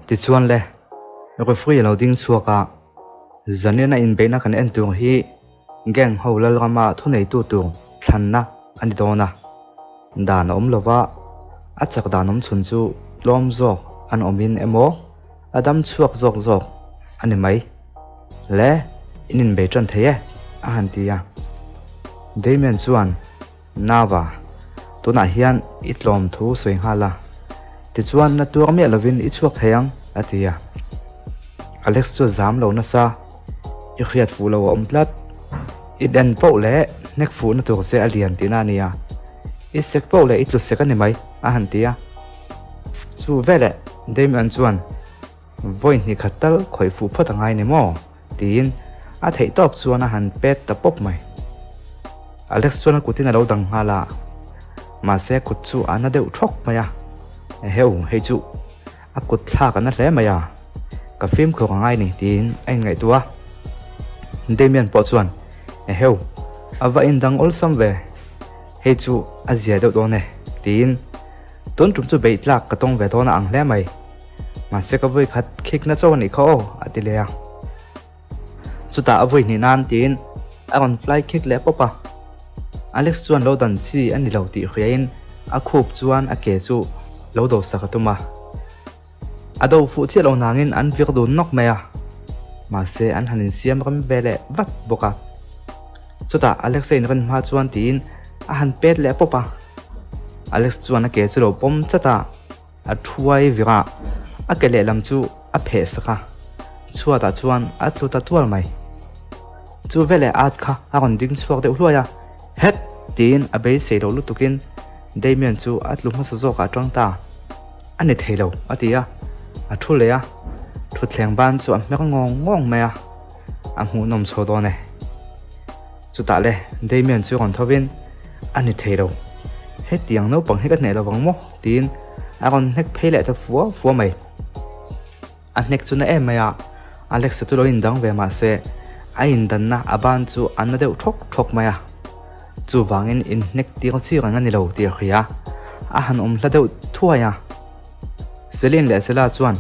Tichuan le, referee a lo ding chhuak a, Zanina inbeihna kan en tur hi gang ho lalrama thuneitu tur thlanna a ni dawn a, dan a awm lova, a chak dan awm chhun chu tlawm zawk an awmin emaw a dam chhuak zawk zawk a ni mai. Le, in inbei tan thei e, a han ti a. Damian chuan. Nava, tunah hian i tlawm thu sawi nghal a, tichuan na tuar miah lovin i chhuak thei ang, a ti a. Alex chu a zam lo nasa, I hriat fuh lo a awm tlat. I den poh leh hnek fuhna tur che a lian tihna a ni a, i sek poh leh i tlu sek a ni mai, a han ti a. Chu veleh Damian chuan, Vawi hnih khat tal khawih fuh phawt a ngai ni maw? tiin a theih tawp chuan a han pet ta pawp mai. Alex chuan a kutin a lo dang nghal a, mahse a kut chu a na deuh thawk mai a, Eheu, hei chu a kut thlak a na hle mai a, ka fimkhur a ngai ni tiin a inngaihtuah a. Damian pawh chuan, Eheu, a va indang awlsam ve, hei chu a zia deuh dawn e tiin tun tum chu beih tlak ka tawng ve dawn a ang hle mai. Mahse ka vawi khat khik na chauh a nih kha aw, a ti leh a. Chutah a vawi hnih nan tiin a rawn fly kick leh pawp a. Alex chuan lo dan chi a ni lo tih hriain a khup chuan a ke chu lo do sak a tum a. A do fuh chiah lo nangin an vir dun nawk mai a. Mahse an han insiam rem ve leh vat bawk a. Chutah Alex a inren hma chuan tiin a han pet leh pawp a. Alex chuan a ke chu lo pawm chat a. A thuai vir a, a ke lehlam chu a pheh sak a, chhuatah chuan a tlu ta tual mai. Chu veleh at kha a rawn ding chhuak deuh hluai a, Het! tiin a beisei loh lutukin Damian chu a tlu hmasa zawkah a tang ta. A ni thei lo, a ti a, a thu leh a, thutthleng ban chu a hmer ngawng ngawng mai a, a hmuhnawm chho dawn e. Chutah le Damian chu rawn thovin, A ni thei lo, hetiang naupang hi ka hneh lo vang maw? tiin a rawn hnek phei leh ta fua fua mai. A hnek chu na em mai a, Alexa chu lo indang ve mah se a indanna a ban chu a na deuh thawk thawk mai a. Chuvangin inhnek tir chi reng a ni lo tih a hria, a han awm hla deuh thuai a. Celine leh Sela chuan,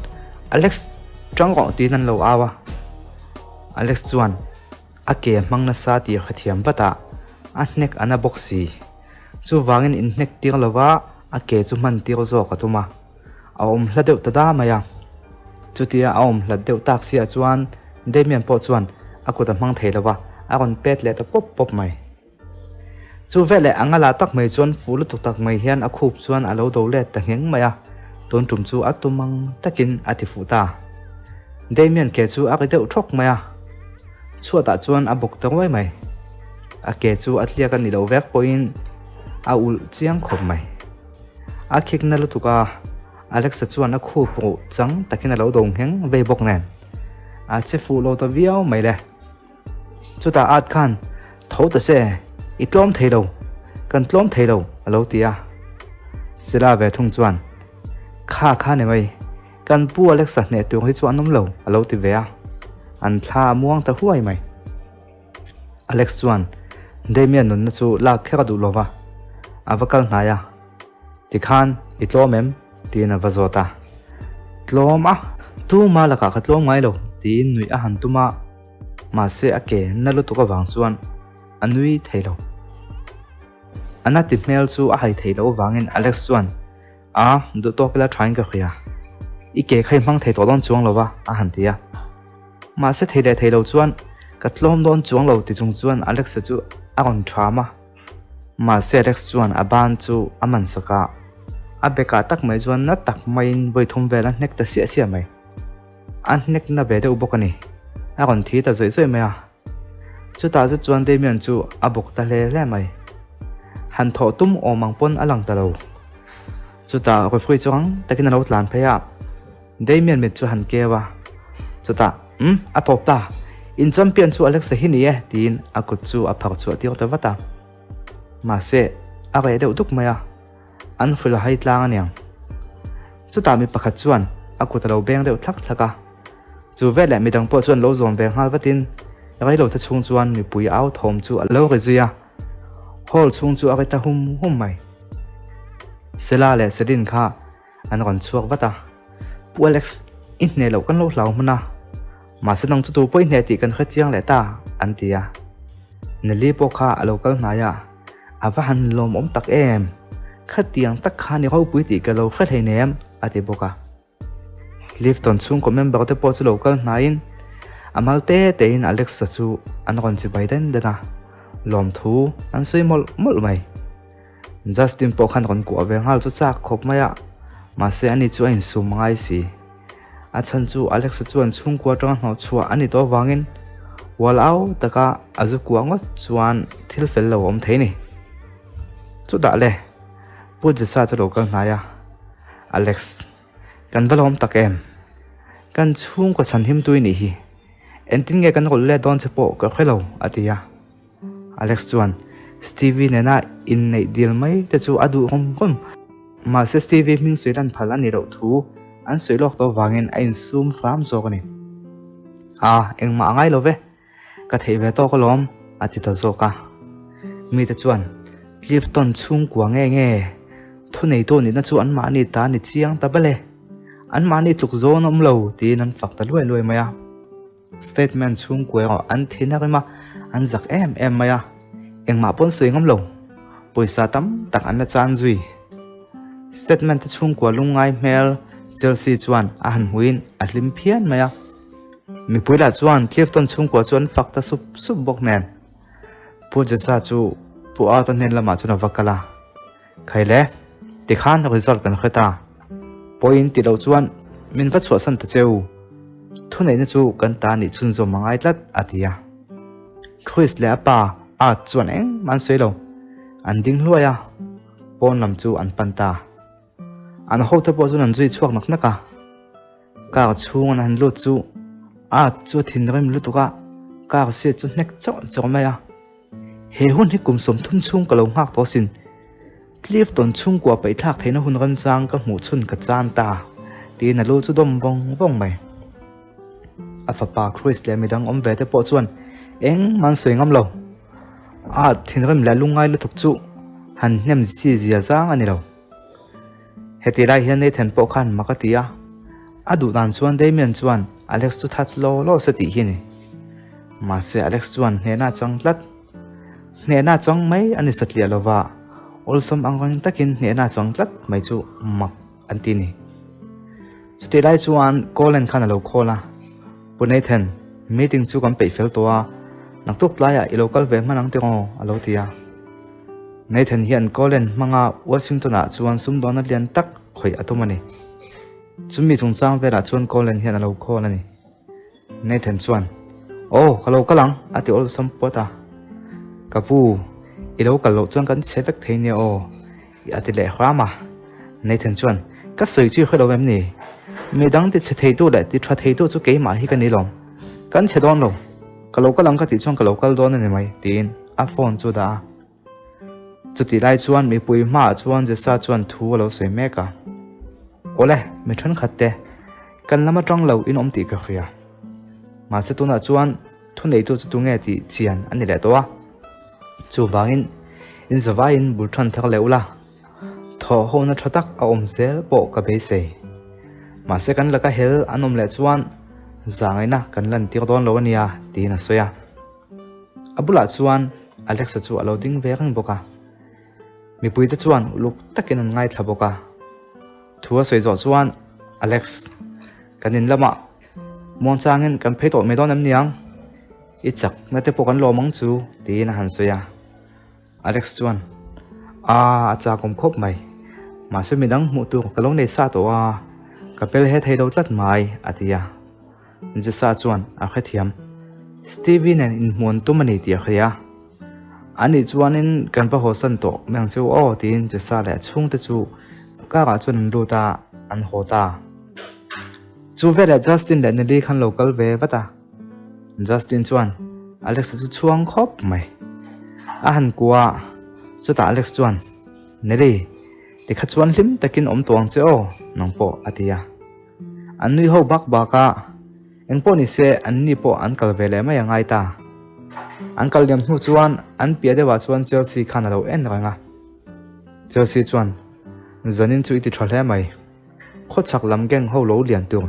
Alex, ṭang rawh tiin an lo au a. Alex chuan. A ke hmang nasa tih a hrethiam vat a, a hnek a na bawk si. Chuvangin inhnek tir lova a ke chu hman tir zawk a tum a, a awm hla deuh ta da mai a. Chutia a awm hlat deuh tak siah chuan Damian pawh chuan a kut a hmang thei lova, a rawn pet leh ta pawp pawp mai. Chu veleh a ngala tak mai chuan fuh lutuk tak mai hian a khup chuan a lo do let ta ngheng mai a, tun tum chu a tum ang takin a ti fuh ta. Damian ke chu a ri deuh thawk mai a, chhuatah chuan a bawk ta ruai mai. A ke chu a tliak a nih loh vek pawhin a ulh chiang khawp mai. A khik na lutuk a, Alexa chuan a khup ruh chang takin a lo do ngheng vei bawk nen. A che fuh lo ta viau mai le. Chutah at khan, Tho ta se, i tlawm thei lo, kan tlawm thei lo, a lo ti a. Sila ve thung chuan, Kha kha ni mai, kan pu Alexa hneh tur hi chu an awm lo, a lo ti ve a. An thla a muang ta huai mai. Alex chuan Damian nunna chu lak kher a duh lo va, a va kal hnai a. Tikhan, i tlawm em? tiin a va zawt a. Tlawm a? Tuma lakah ka tlawm ngai lo, tiin nuih a han tum a, mahse a ke na lutuk avang chuan a nui thei lo. A na ti hmel chu a hai thei loh avangin Alex chuan, A, duh tawk ila thain ka hria. I ke kha i hmang thei tawh dawn chuang lo va, a han ti a. Mahse thei leh thei lo chuan ka tlawm dawn chuang lo ti chung chuan Alex-a chu a rawn ṭham a. Mahse Rex chuan a ban chu a man sak a, a bekah tak mai chuan na tak maiin vawi thum vel a hnek ta siah siah mai. A hnek na ve deuh bawk a ni. A rawn thi ta zawih zawih mai a. Chutah zet chuan Damian chu a bawk ta hle hle mai. Han thawh tum awm ang pawn a lang ta lo. Chutah referee chu rang takin a lo tlan phei a. Damian mit chu han keu a, chutah, Umm, a tawp ta. In champion chu Alexa hi ni e, tiin a kut chu a phar chhuah tir ta vat a. Mahse, a reh deuh duk mai a, an hrilh a hai tlang aniang. Chutah mi pakhat chuan a kut a lo beng deuh thlak thlak a. Chu veleh midang pawh chuan lo zawm ve nghal vatin reilote chhung chuan mipui au thawm chu a lo ri zui a. Hall chhung chu a ri ta hum hum mai. Sela leh Celine kha An rawn chhuak vat a, Pu Alex, I hneh loh kan lo hlau hman a, mahse nang chu tu pawh i hneh tih kan hre chiang leh ta, an ti a. Nelly pawh kha a lo kal hnai a, A va han lawmawm tak em! Khatiang tak khan i ropui tih ka lo hre hleinem, a ti bawk a. Clifton chhungkaw member te pawh chu lo kal hnaiin a mal te tein Alexa chu an rawn chibai den den a, lawmthu an sawi mawlh mawlh mai. Justin pawh khan rawn kuah ve nghal chu chak khawp mai a, mahse ani chu a insum ngai si. A chhan chu Alexa chuan chhungkua atanga hnawh chhuah a ni tawh avangin ual au taka a zu kuah ngawt chuan thil fel lo a awm thei ni. Chutah le, Pu Jesa chu lo kal hnai a. Alex, kan va lawm tak em? Kan chhungkaw chhan him tui nih hi. Engtin nge kan rawlh let dawn che pawh ka hre lo, a ti a. Alex chuan Stevie nena inneih dil mai te chu a duh rawm rawm. Mahse Stevie hming sawi lan phal a nih loh thu an sawi lawk tawh vangin a insum hram zawk a ni. A, engmah a ngai lo ve. Ka theih ve tawk alawm, a ti ta zawk a. Mite chuan, Clifton chhungkua nge nge? Thuneitu nihna chu anmahni ta ni chiang ta bal e. Anmahni tluk zawn a awm lo, tiin an fak ta luai luai mai a. Statement chhungkua erawh an thin a rem a, an zak em em mai a. Engmah pawn sawi ngam lo. Pawisa tam tak an la chan zui. Statement te chhungkua lungngai hmel Chelsea chuan a han hmuin a hlim phian mai a. Mipui lah chuan Clifton chhungkua chu an fak ta sup sup bawk nen. Pu Jesa chu Pu Arta hnen lamah chuan a va kal a, Khai le, tikhan result kan hre ta. Pawhin ti loh chuan min va chhuahsan ta cheu. Thuneihna chu kan ta nih chhunzawm a ngai tlat, a ti a. Chris leh a pa Art chuan engmah an sawi lo. An ding hluai a, pawn lam chu an pan ta. An hote pawh chuan an zui chhuak nak nak a. Car chhung an han lut chu a chu a thinrim lutuk a, car seat chu hnek chawrh chawrh mai a. He hun hi kum 30 chhung ka lo nghak tawh asin. Clifton chhungkua paihthlak theihna hun remchang ka hmuh chhun ka chan ta, tiin a lu chu dawm vawng vawng mai. A fapa Chris leh midang awm ve te pawh chuan engmah an sawi ngam lo. A thinrim leh lungngai lutuk chu han hnem chi zia zang a ni lo. Heti lai hian Nathan pawh khan mak a ti a, a duh dan chuan Damian chuan Alex chu that law law se tih hi a ni. Mahse Alex chuan hnehna a chang tlat. Hnehna a chang mai a ni satliah lova, awlsam ang reng takin hnehna a chang tlat mai chu mak an ti a ni. Chutih lai chuan Colin khan a lo call a, Pu Nathan, meeting chu kan peih fel tawh a, naktuk tlaiah i lo kal ve hman ang tiraw? a lo ti a. Nathan hian Colin hmanga Washington-ah chuan sumdawnna lian tak khawih a tum a ni. Chumi chungchang velah chuan Colin hian a lo call a ni. Nathan chuan, Aw, ka lo kal ang, a ti awlsam puat a. Ka pu, i lo kal loh chuan kan chhe vek thei nia aw, a ti leh hram a. Nathan chuan, Ka sawi chu i hre lo em ni? Midang ti chhe theitu leh ti tha theitu chu keimah hi ka ni lawm. Kan chhe dawn lo. Ka lo kal ang ka tih chuan ka lo kal dawn a ni mai, tiin a phone chu dah a. Chutih lai chuan mipui hmaah chuan Jesa chuan thu a lo sawi mek a. Awle, mi thenkhat te, kan lam atang lo in awm tih ka hria. Mahse tunah chuan thuneitu chu tunge tih chian a ni leh tawh a. Chuvangin, in zavaiin bul than thar leh ula. Thawhhawna tha tak a awm zel pawh ka beisei. Mahse kan laka hel an awm leh chuan zangaihna kan lantir dawn lo a nia tiin a sawi a. A bulah chuan Alexa chu a lo ding ve reng bawk a. Mipuite chuan uluk takin an ngaithla bawk a. Thu a sawi zawh chuan Alex, kan in lamah muangchangin kan phei tawh mai dawn em niang? I chakna te pawh kan lawm ang chu tiin a han sawi a. Alex chuan, Aa, a chak awm khawp mai. Mahse midang hmuh tur ka lo nei sa tawh a, ka pel he thei lo tlat mai, a ti a. Jessa chuan a hrethiam. Stevie nen inhmuan tum a ni tih a hria. Anih chuanin kan va hawsan tawh mai ang che u aw, tiin Jessa leh a chhungte chu car ah chuan an lut a, an haw ta. Chu veleh Justin leh Nelly khan lo kal ve vat a. Justin chuan Alex-a chu chhuang khawp mai. A han kua a, chutah Alex chuan, Nelly, tikha chuan hlim takin awm tawh ang che aw, nang pawh, a ti a. An nui ho bak bak a, eng pawh ni se an ni pawh an kal ve leh mai a ngai ta. An kal liam hnu chuan an piah deuhah chuan Chelsea khan a lo en reng a. Chelsea chuan, Zanin chu i ti tha hle mai. Khawchhak lam gang ho lo lian tur.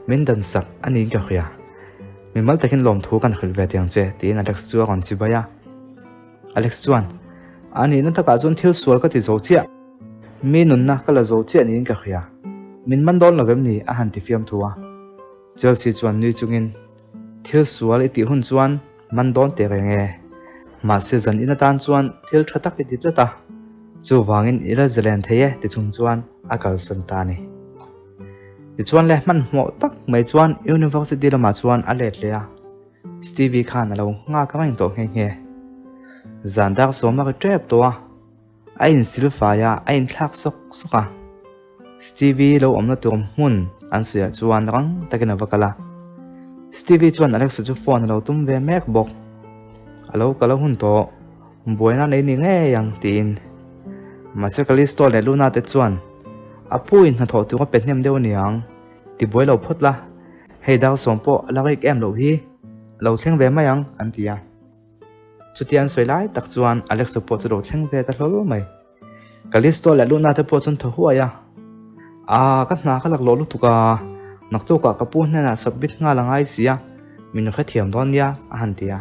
Min dan sak a niin ka hria. Mimal takin lawmthu kan hrilh ve tiang che, tiin Alex chu a rawn chibai a. Alex chuan, A nihna takah chuan thil sual ka ti zo chiah. Mi nunna ka la zo chiah niin ka hria. Min man dawn lo vem ni? a han ti fiamthu a. Chelsea chuan nui chungin, Thil sual i tih hun chuan man dawn teh reng e. Mahse zan in atan chuan thil tha tak i ti tlat a, chuvangin i la zalen thei e ti chung chuan a kalsan ta a ni. Tichuan le hmanhmawh tak mai chuan University lamah chuan a let leh a, Stevie khan a lo nghak reng tawh nghe nghe. Zan dar sawm a ri tep tawh a, a insil fai a, a inthlak sawk sawk a. Stevie lo awmna tur hmun an sawiah chuan rang takin a va kal a. Stevie chuan Alexa chu phone a lo tum ve mek bawk. A lo kal a hun tawh, buaina nei ni ngei ang tiin. Mahse Callisto leh Luna te chuan a pu in hnathawh tur a pe hnem deuh aniang, ti buai lo phawt la, hei dar sawm pawh a la rik em loh hi, a lo thleng ve mai ang an ti a. Chutia an sawi lai tak chuan Alexa pawh chu lo thleng ve ta hlawl mai. Callisto leh Luna te pawh chuan thaw huai a, Aa, ka hna ka laklawh lutuk a, naktukah ka pu hnenah submit nghal a ngai si a, min hrethiam dawn nia, a han ti a.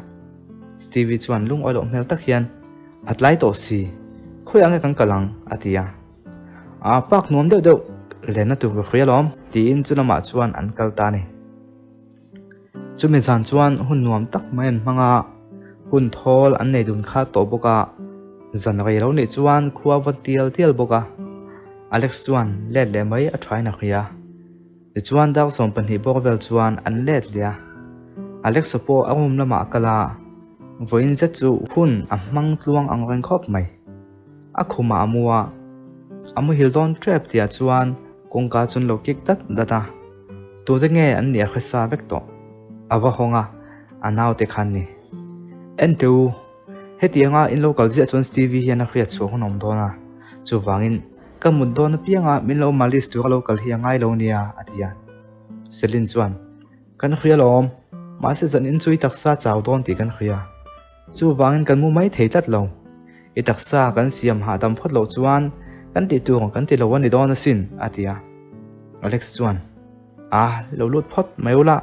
Stevie chuan lungawi loh hmel tak hian, A tlai tawh si, khawiah nge kan kal ang? a ti a. Aa, park nuam deuh deuh lenna tur ka hria alawm, tiin chu lamah chuan an kal ta a ni. Chumi zan chuan hun nuam tak mai an hmang a, hun thawl an nei dun kha tawh bawk a, zan rei lo nih chuan khua va tial tial bawk a, Alex chuan let leh mai a thain a hria. Tichuan dar 12 bawr vel chuan an let leh a, Alex-a pawh a room lamah a kal a, vawiin zet chu hun a hmang tluang ang reng khawp mai. A khumah a mu a, a muhil dawn tep tihah chuan kawngka chu an lo kik dat dat a. Tute nge an nih a hre sa vek tawh? A va hawng a, a naute khan ni. En teh u, hetianga in lo kal ziah chuan Stevie hian a hriat chhuah hun a awm dawn a, chuvangin ka mut dawn apianga min lo malis tur a lo kal hi a ngai lo nia, a ti a. Celine chuan, Kan hria lawm, mahse zan in chu i taksa chau dawn tih kan hria. Chuvangin kan mu mai thei tlat lo. I taksa kan siam hahdam phawt loh chuan kan tih tur kan ti lo a ni dawn asin, a ti a. Alex chuan, A, lo lut phawt mai ula.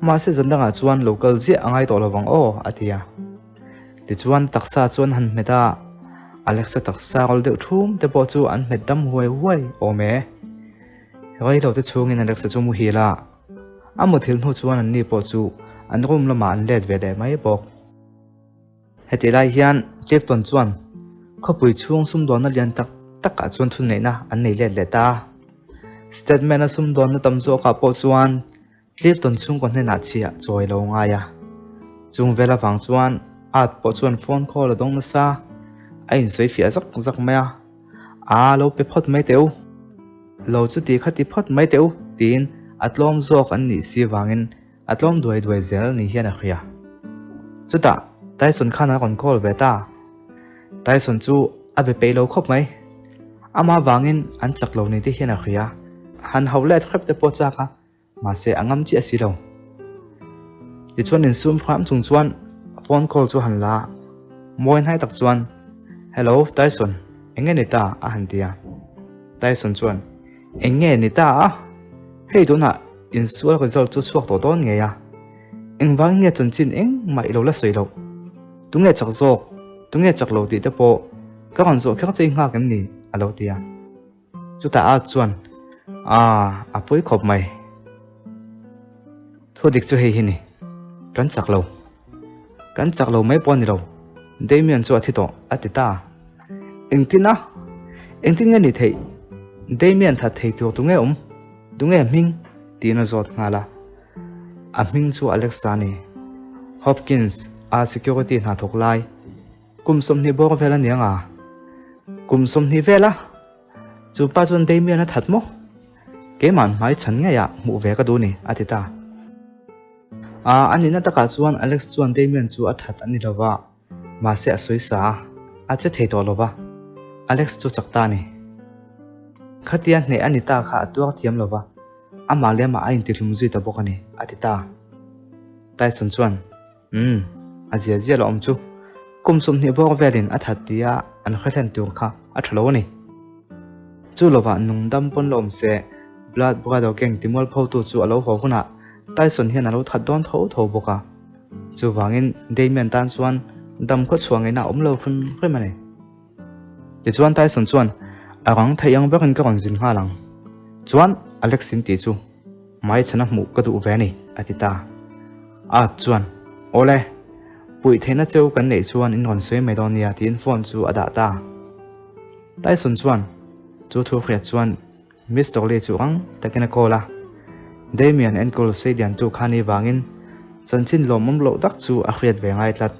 Mahse zan dangah chuan lo kal ziah a ngai tawh lo vang aw, a ti a. Tichuan taksa chu an han hmet a, Alex-a taksa rawl deuh thum te pawh chu an hmet dam huai huai awm e. Reilote chhungin Alex-a chu muhil a. A muthilh hnu chuan anni pawh chu an room lamah an let ve leh mai bawk. Hetih lai hian Clifton chuan khawpui chhung sumdawnna lian tak takah chuan thunneihna an nei let leh ta a. Statement-a sumdawnna tam zawkah pawh chuan Clifton chhungkaw hnenah chhiah chawi lo ngai a. Chung vel avang chuan Art pawh chuan phone call a dawng nasa, a insawi fiah zak zak mai a. Aa lo pe phawt mai teh u. Lo chuti kha ti phawt mai teh u tiin a tlawm zawk an nih si vangin a tlawm duai duai zel ni hian a hria. Chutah Tyson khan a rawn call ve ta. Tyson chu a be peih lo khawp mai. Amah vangin an chak lo ni te hian a hria. Han hauh let hrep te pawh chak a. Mahse a ngam chiah si lo. Tichuan insum hram chung chuan phone call chu han la a, mawi hnai tak chuan, Hello, Tyson, eng nge ni ta? a han ti a. Tyson chuan, Eng nge ni ta a? Hei tunah insual result chu chhuak tawh dawn ngei a. Engvangin nge chanchin engmah i lo la sawi loh? Tunge chak zawk, tunge chak lo tih te pawh ka rawn zawh kher che i nghak em ni? a lo ti a. Chutah a chuan, Aaa, a pawi khawp mai. Thu dik chu hei hi ni. Kan chak lo. Kan chak lo mai pawh a ni lo. Damian chu a thi tawh, a ti ta. Engtin a? Engtin nge ni theih? Damian that thei tur tunge awm? Tunge hming? tiin a zawt nghal a. A hming chu Alexa a ni. Hopkins a security hna thawk lai. Kum 20 bawr vel a ni ang a, kum 20 vel a, chu pa chuan Damian a that maw? Keimah hmai chhan ngeiah hmuh ve ka duh ni, a ti ta. A, a nihna takah chuan Alex chuan Damian chu a that a ni lo va, mahse a sawi sa a, a che thei tawh lo va, Alex chu chak ta a ni. Khatia hneh a ni ta kha a tuar thiam lo va, amah leh amah a intihlum zui ta bawk a ni, a ti ta. Tyson chuan. Umm, a zia zia la awm chu. Kum 20 bawk velin a that tia an hre hlen tur kha a tha lo a ni. Chu lovah nung dam pawn la awm se, Blood Brother Gang timualphotu chu a lo haw hunah Tyson hian a lo that dawn tho tho bawk a. Chuvangin Damian tan chuan dam khawchhuah ngaihna a awm lo hrim hrim a ni. Tichuan Tyson chuan, A rang theih ang berin ka rawn zin nghal ang. Chuan Alex in tih chu hmaichhana hmuh ka duh ve a ni, a ti ta. Art chuan, Awle, puih theihna cheu kan neih chuan in rawn sawi mai dawn nia, tiin phone chu a dah ta. Tyson chuan chu thu hriat chuan Mister Lee chu rang takin a call a. Damian enkawl seiliantu kha ni vangin chanchin lawmawm loh tak chu a hriat ve ngai tlat.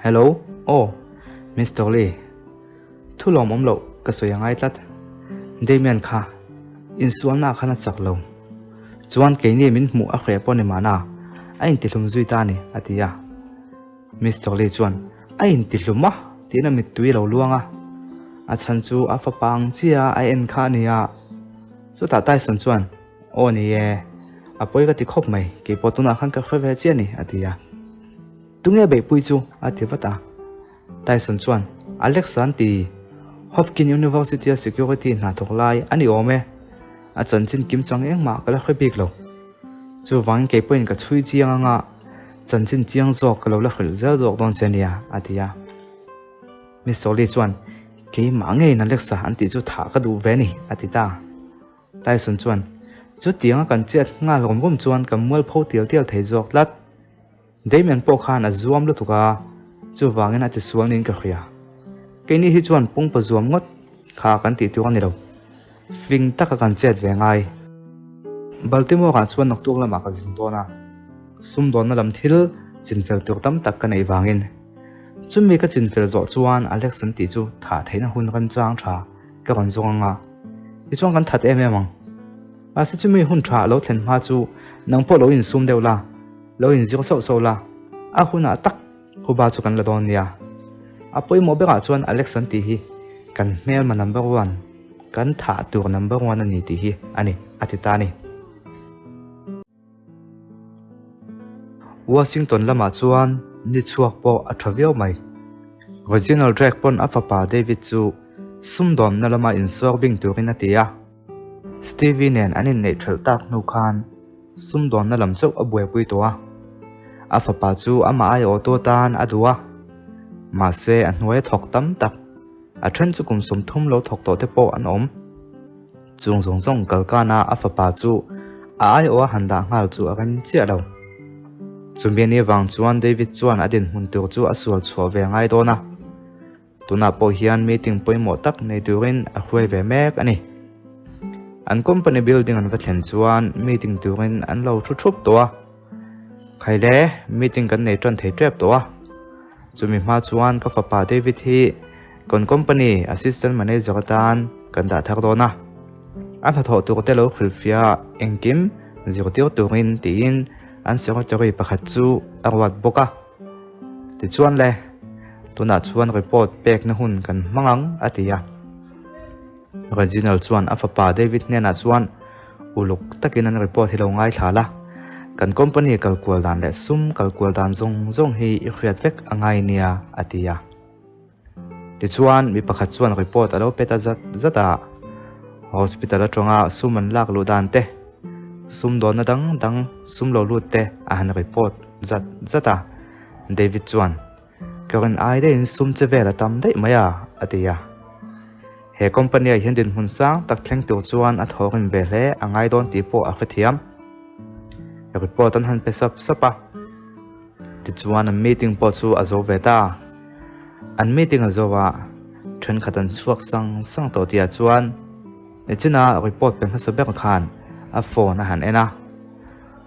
Hello, aw, Mister Lee. Thu lawmawm loh ka sawi a ngai tlat. Damian kha insualna khan a chak lo. Chuan keini min hmuh a hreh pawh ni mahna a intihlum zui ta a ni, a ti a. Mister Lee chuan a intihlum a tiin a mittui a lo luang a. A chhan chu a fapa ang chiah a en kha a ni a. Chutah Tyson chuan, Aw ni e, a pawi ka ti khawp mai, keipawh tunah khan ka hre ve chiah a ni, a ti a. Tunge beihpui chu? a ti vat a. Tyson chuan, Alex an ti, Hopkin University-a security hna thawk lai a ni awm e. A chanchin kim chuang engmah ka la hre bik lo. Chuvangin kei pawhin ka chhui chiang anga chanchin chiang zawk ka lo la hrilh zel zawk dawn che nia, a ti a. Miss Sawli chuan, Keimah ngeiin Alexa an tih chu thah ka duh ve a ni, a ti ta. Tyson chuan, Chutianga kan chet nghal rawm rawm chuan kan mualpho tial tial thei zawk tlat. Damian pawh khan a zuam lutuk a, chuvangin a tisual niin ka hria. Keini hi chuan pawngpaw zuam ngawt kha kan tih tur a ni lo. Fing taka kan chet ve ngai. Baltimore-ah chuan naktuk lamah ka zin dawn a, sumdawnna lam thil chinfel tur tam tak ka neih vangin. Chumi ka chinfel zawh chuan Alex an tih chu thah theihna hun remchang tha ka rawn zawng ang a, tichuan kan that em em ang. Mahse chumi hun tha a lo thlen hma chu nang pawh lo insum deuh la. Lo inzir sauh sauh la, a hunah tak Huba chu kan la dawn nia. A pawimawh berah chuan Alex an tih hi kan hmelma number one, kan thah tur number one a ni tih hi a ni, a ti ta a ni. Washington lamah chuan ni chhuak pawh a tha viau mai. Reginald Drake pawn a fapa David chu sumdawnna lama insuak bing turin a ti a. Stevie nen an inneih thelh tak hnu khan Sumdawnna lam chauh a buaipui tawh a, a fapa chu amah aiawh tu atan a duh a, mahse a hnuaia thawk tam tak, a then chu kum 30 lo thawk tawh te pawh an awm. Chung zawng zawng kalkana a fapa chu a aiawh a han dah nghal chu a rem chiah lo. Chumi anih vang chuan David chuan a dinhmun tur chu a sual chhuah ve ngai dawn a. Tunah pawh hian meeting pawimawh tak nei turin a hruai ve mek a ni. An company building an va thlen chuan meeting turin an lo thu thup tawh a. Khaile, meeting kan nei tan thei tep tawh a. Chumi hma chuan ka fapa David hi kan company assistant manager atan kan dah thar dawn a. A hnathawh tur te lo hrilhfiah engkim zirtir turin tiin an secretary pakhat chu a ruat bawk a. Tichuan le, tunah chuan report pekna hun kan hmang ang, a ti a. Reginald chuan a fapa David hnenah chuan uluk takin an report hi lo ngaithla la, kan company kal kual dan leh sum kal kual dan zawng zawng hi i hriat vek a ngai nia, a ti a. Tichuan, mi pakhat chuan report a lo pe ta zat zat a, hospital atanga sum an lak luh dan te, sumdawnna dang dang sum lo lut te a han report zat zat a. David chuan, Ka rawn ai daihin sum che vel a tam daih mai a, a ti a. He company ah hian dinhmun sang tak thleng tur chuan a thawhrim ve hle a ngai dawn tih pawh a hrethiam. Report an han pe sap sap a. Tichuan an meeting pawh chu a zo ve ta. An meeting a zo a, thenkhat an chhuak sang sang tawh tihah chuan nichina report pe hmasa ber khan a phone a han en a,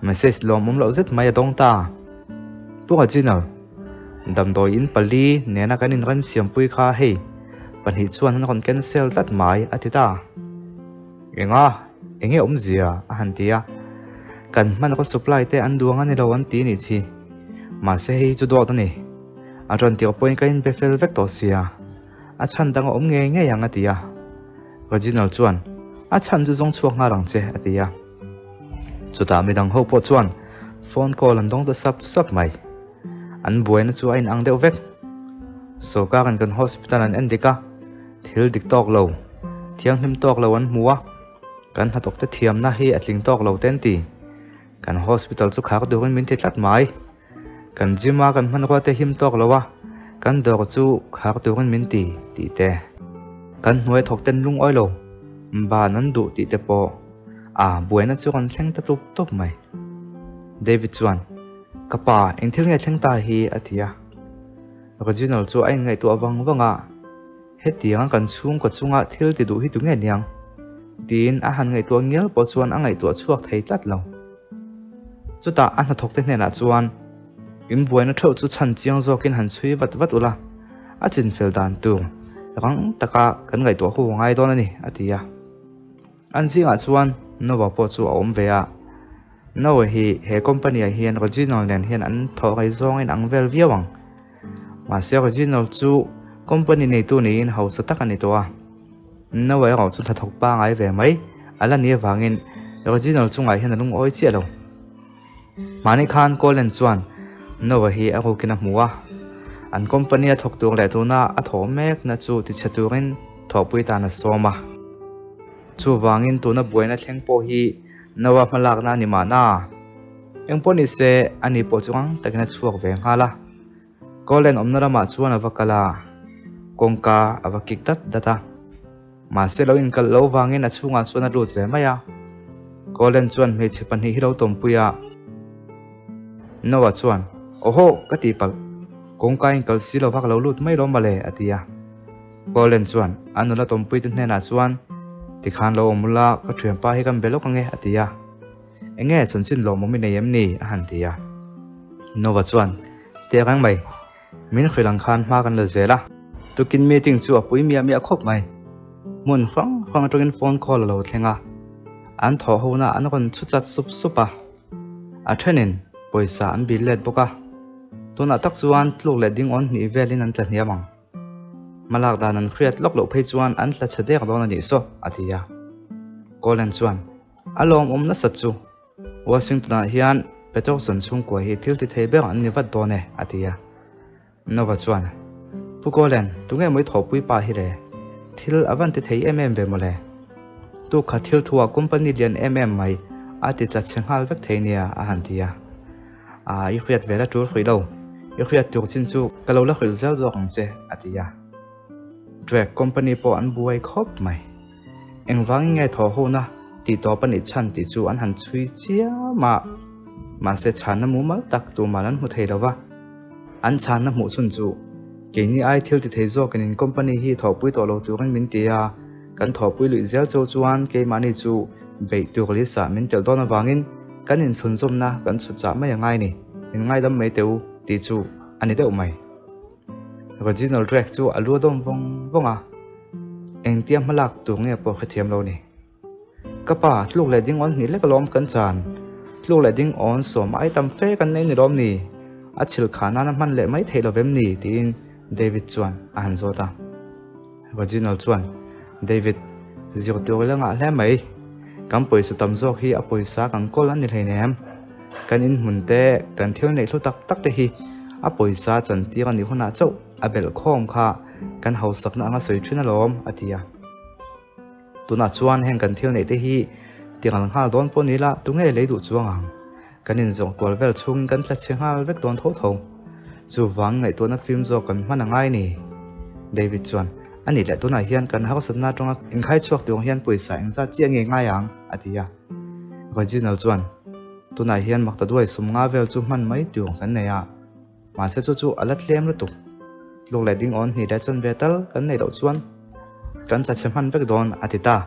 message lawmawm loh zet mai a dawng ta. Pu Reginal, damdawi in pali nena kan inremsiampui kha hei pahnih chuan an rawn cancel tlat mai a ti ta. Enga? Enge awmzia? a han ti a. Kan hmanraw supply te an duang a ni lo an ti nih chi. Mahse hei hi chu dawt a ni. A rawn tirh pawhin ka inbe fel vek tawh sia. A chhan dang a awm ngei ngei ang a ti a. Reginald chuan, A chhan chu zawng chhuak nghal ang che a ti a. Chutah midang ho pawh chuan phone call an dawng ta sap sap mai. An buaina chu a inang deuh vek. Sawrkarin kan hospital an en dik a, thil dik tawk lo, thianghlim tawk lo an hmu a. Kan hnathawkte thiamna hi a tling tawk lo te an ti. Kan hospital chu khar turin min ti tlat mai. Kan gym a kan hmanrua te him tawk lo a, kan dawr chu khar turin min ti tih te. Kan hnuai thawk ten lungawi lo, ban an duh tih te pawh a buaina chu rawn thleng ta tup tup mai. David chuan, Ka pa, eng thil nge thleng ta hi? a ti a. Reginald chu a inngaihtuah vang vang a. Hetianga kan chhungkaw chunga thil ti duh hi tu nge niang? Tiin a han ngaihtuah ngial pawh chuan a ngaihtuah chhuak thei tlat lo. Chutah a hnathawkte hnenah chuan, In buaina theuh chu chhan chiang zawkin han chhui vat vat ula, a chinfel dan tur rang taka kan ngaihtuah ho ngai dawn a ni, a ti a. An zingah chuan Noah pawh chu a awm ve a. Noah hi he company ah hian Reginald nen hian an thawh rei zawngin ang vel viau ang. Mahse Reginald chu company neitu niin hausa tak a ni tawh a. Noah erawh chu hnathawk pangai ve mai a la ni avangin Reginald chungah hian a lungawi chiah lo. Mahni khan Colin chuan Noah hi a rukin a hmu a, an company a thawk tur leh tuna a thawh mekna chu tichhe turin thawhpui tan a sawm a. Chuvangin tuna buaina thleng pawh hi Noah hmalakna a ni mahna. Engpawh ni se ani pawh chu rang takin a chhuak ve nghal a. Colin awmna lamah chuan a va kal a, kawngka a va kik dat dat a. Mahse lo inkalh lo vangin a chhungah chuan a lut ve mai a. Colin chuan hmeichhe pahnih hi lo tawmpui a. Noah chuan, Awhaw, ka tihpalh. Kawngka inkalh si lova ka lo lut mai lo mawle, a ti a. Colin chuan a nula tawmpuite hnenah chuan, Tikhan lo awm ula, ka thianpa hi kan be lawk ange, a ti a. Enge chanchin lawmawm i nei em ni? a han ti a. Noah chuan, Teh reng mai. Min hrilh ang khan hma kan la zel a. Tukin meeting chu a pui miah miah khawp mai. Hmun hrang hrang atangin phone call a lo thleng a. An thawh hona an rawn chhu chat sup sup a. A thenin pawisa an bil let bawk a. Tunah tak chuan tluk leh ding awn hnih velin an tla hniam ang. Hmalak dan an hriat lawk loh phei chuan an tla chhe dek dawn a nih saw, a ti a. Colin chuan, A lawmawm nasat chu. Washington-ah hian Peterson chhungkua hi thil ti thei ber an ni vat dawn e, a ti a. Nova chuan, Pu Colin, tunge maw i thawhpui pa hi le? Thil a van ti thei em em ve maw le? Tukha thil thuah company lian em em mai a ti tla chhe nghal vek thei nia, a han ti a. Aa, i hriat ve la tul hruih lo. I hriat tur chin chu ka lo la hrilh zel zawk ang che, a ti a. Drag company pawh an buai khawp mai. Engvangin nge thaw hona tih tawp a nih chhan tih chu an han chhui chiam a, mahse chhanna mumal tak tumah an hmu thei lo va. An chhanna hmuh chhun chu keini ai thil ti thei zawkin in company hi thawhpui tawh lo turin min ti a, kan thawhpui luih zel cheu chuan keimahni chu beih tur list ah min telh dawn avangin kan inthlunzawmna kan chhut chah mai a ngai ni, min ngaidam mai teh u tih chu a ni deuh mai. Reginald Drake chu a lu a dawm vawng vawng a, engtia hmalak tur nge pawh hrethiam lo ni. Ka pa, tluk leh ding awn hnih lek alawm kan chan, tluk leh ding awn sawm ai tam fe kan nei ni lawm ni, a chhil khah nana hman leh mai theih lovem ni tiin David chuan a han zawt a. Reginald chuan, David, zir tur ila ngah hle mai. Kan pawisa tam zawk hi a pawisa kan kawl a ni hleinem. Kan inhmun te, kan thil neih hlu tak tak te hi a pawisa chantir a nih hunah chauh a belh khawm kha kan hausakna anga sawi thin alawm, a ti a. Tunah chuan heng kan thil neih te hi tiral nghal dawn pawh ni ila tunge lei duh chuang ang? Kan inzawrh kual vel chhungin kan tla chhe nghal vek dawn tho tho. Chuvang ngaihtuahna fim zawk kan hman a ngai ni. David chuan, A nih leh tunah hian kan harsatna atanga inkhai chhuak tur hian pawisa engzat chiah nge ngai ang? a ti a. Reginald chuan, Tunah hian makta duai sum nga vel chu hman mai tur kan nei a. Mahse chu chu a la tlem lutuk. Tluk leh ding awn hnih leh chanve tal kan neih loh chuan kan tla chhe hman vek dawn a ti ta.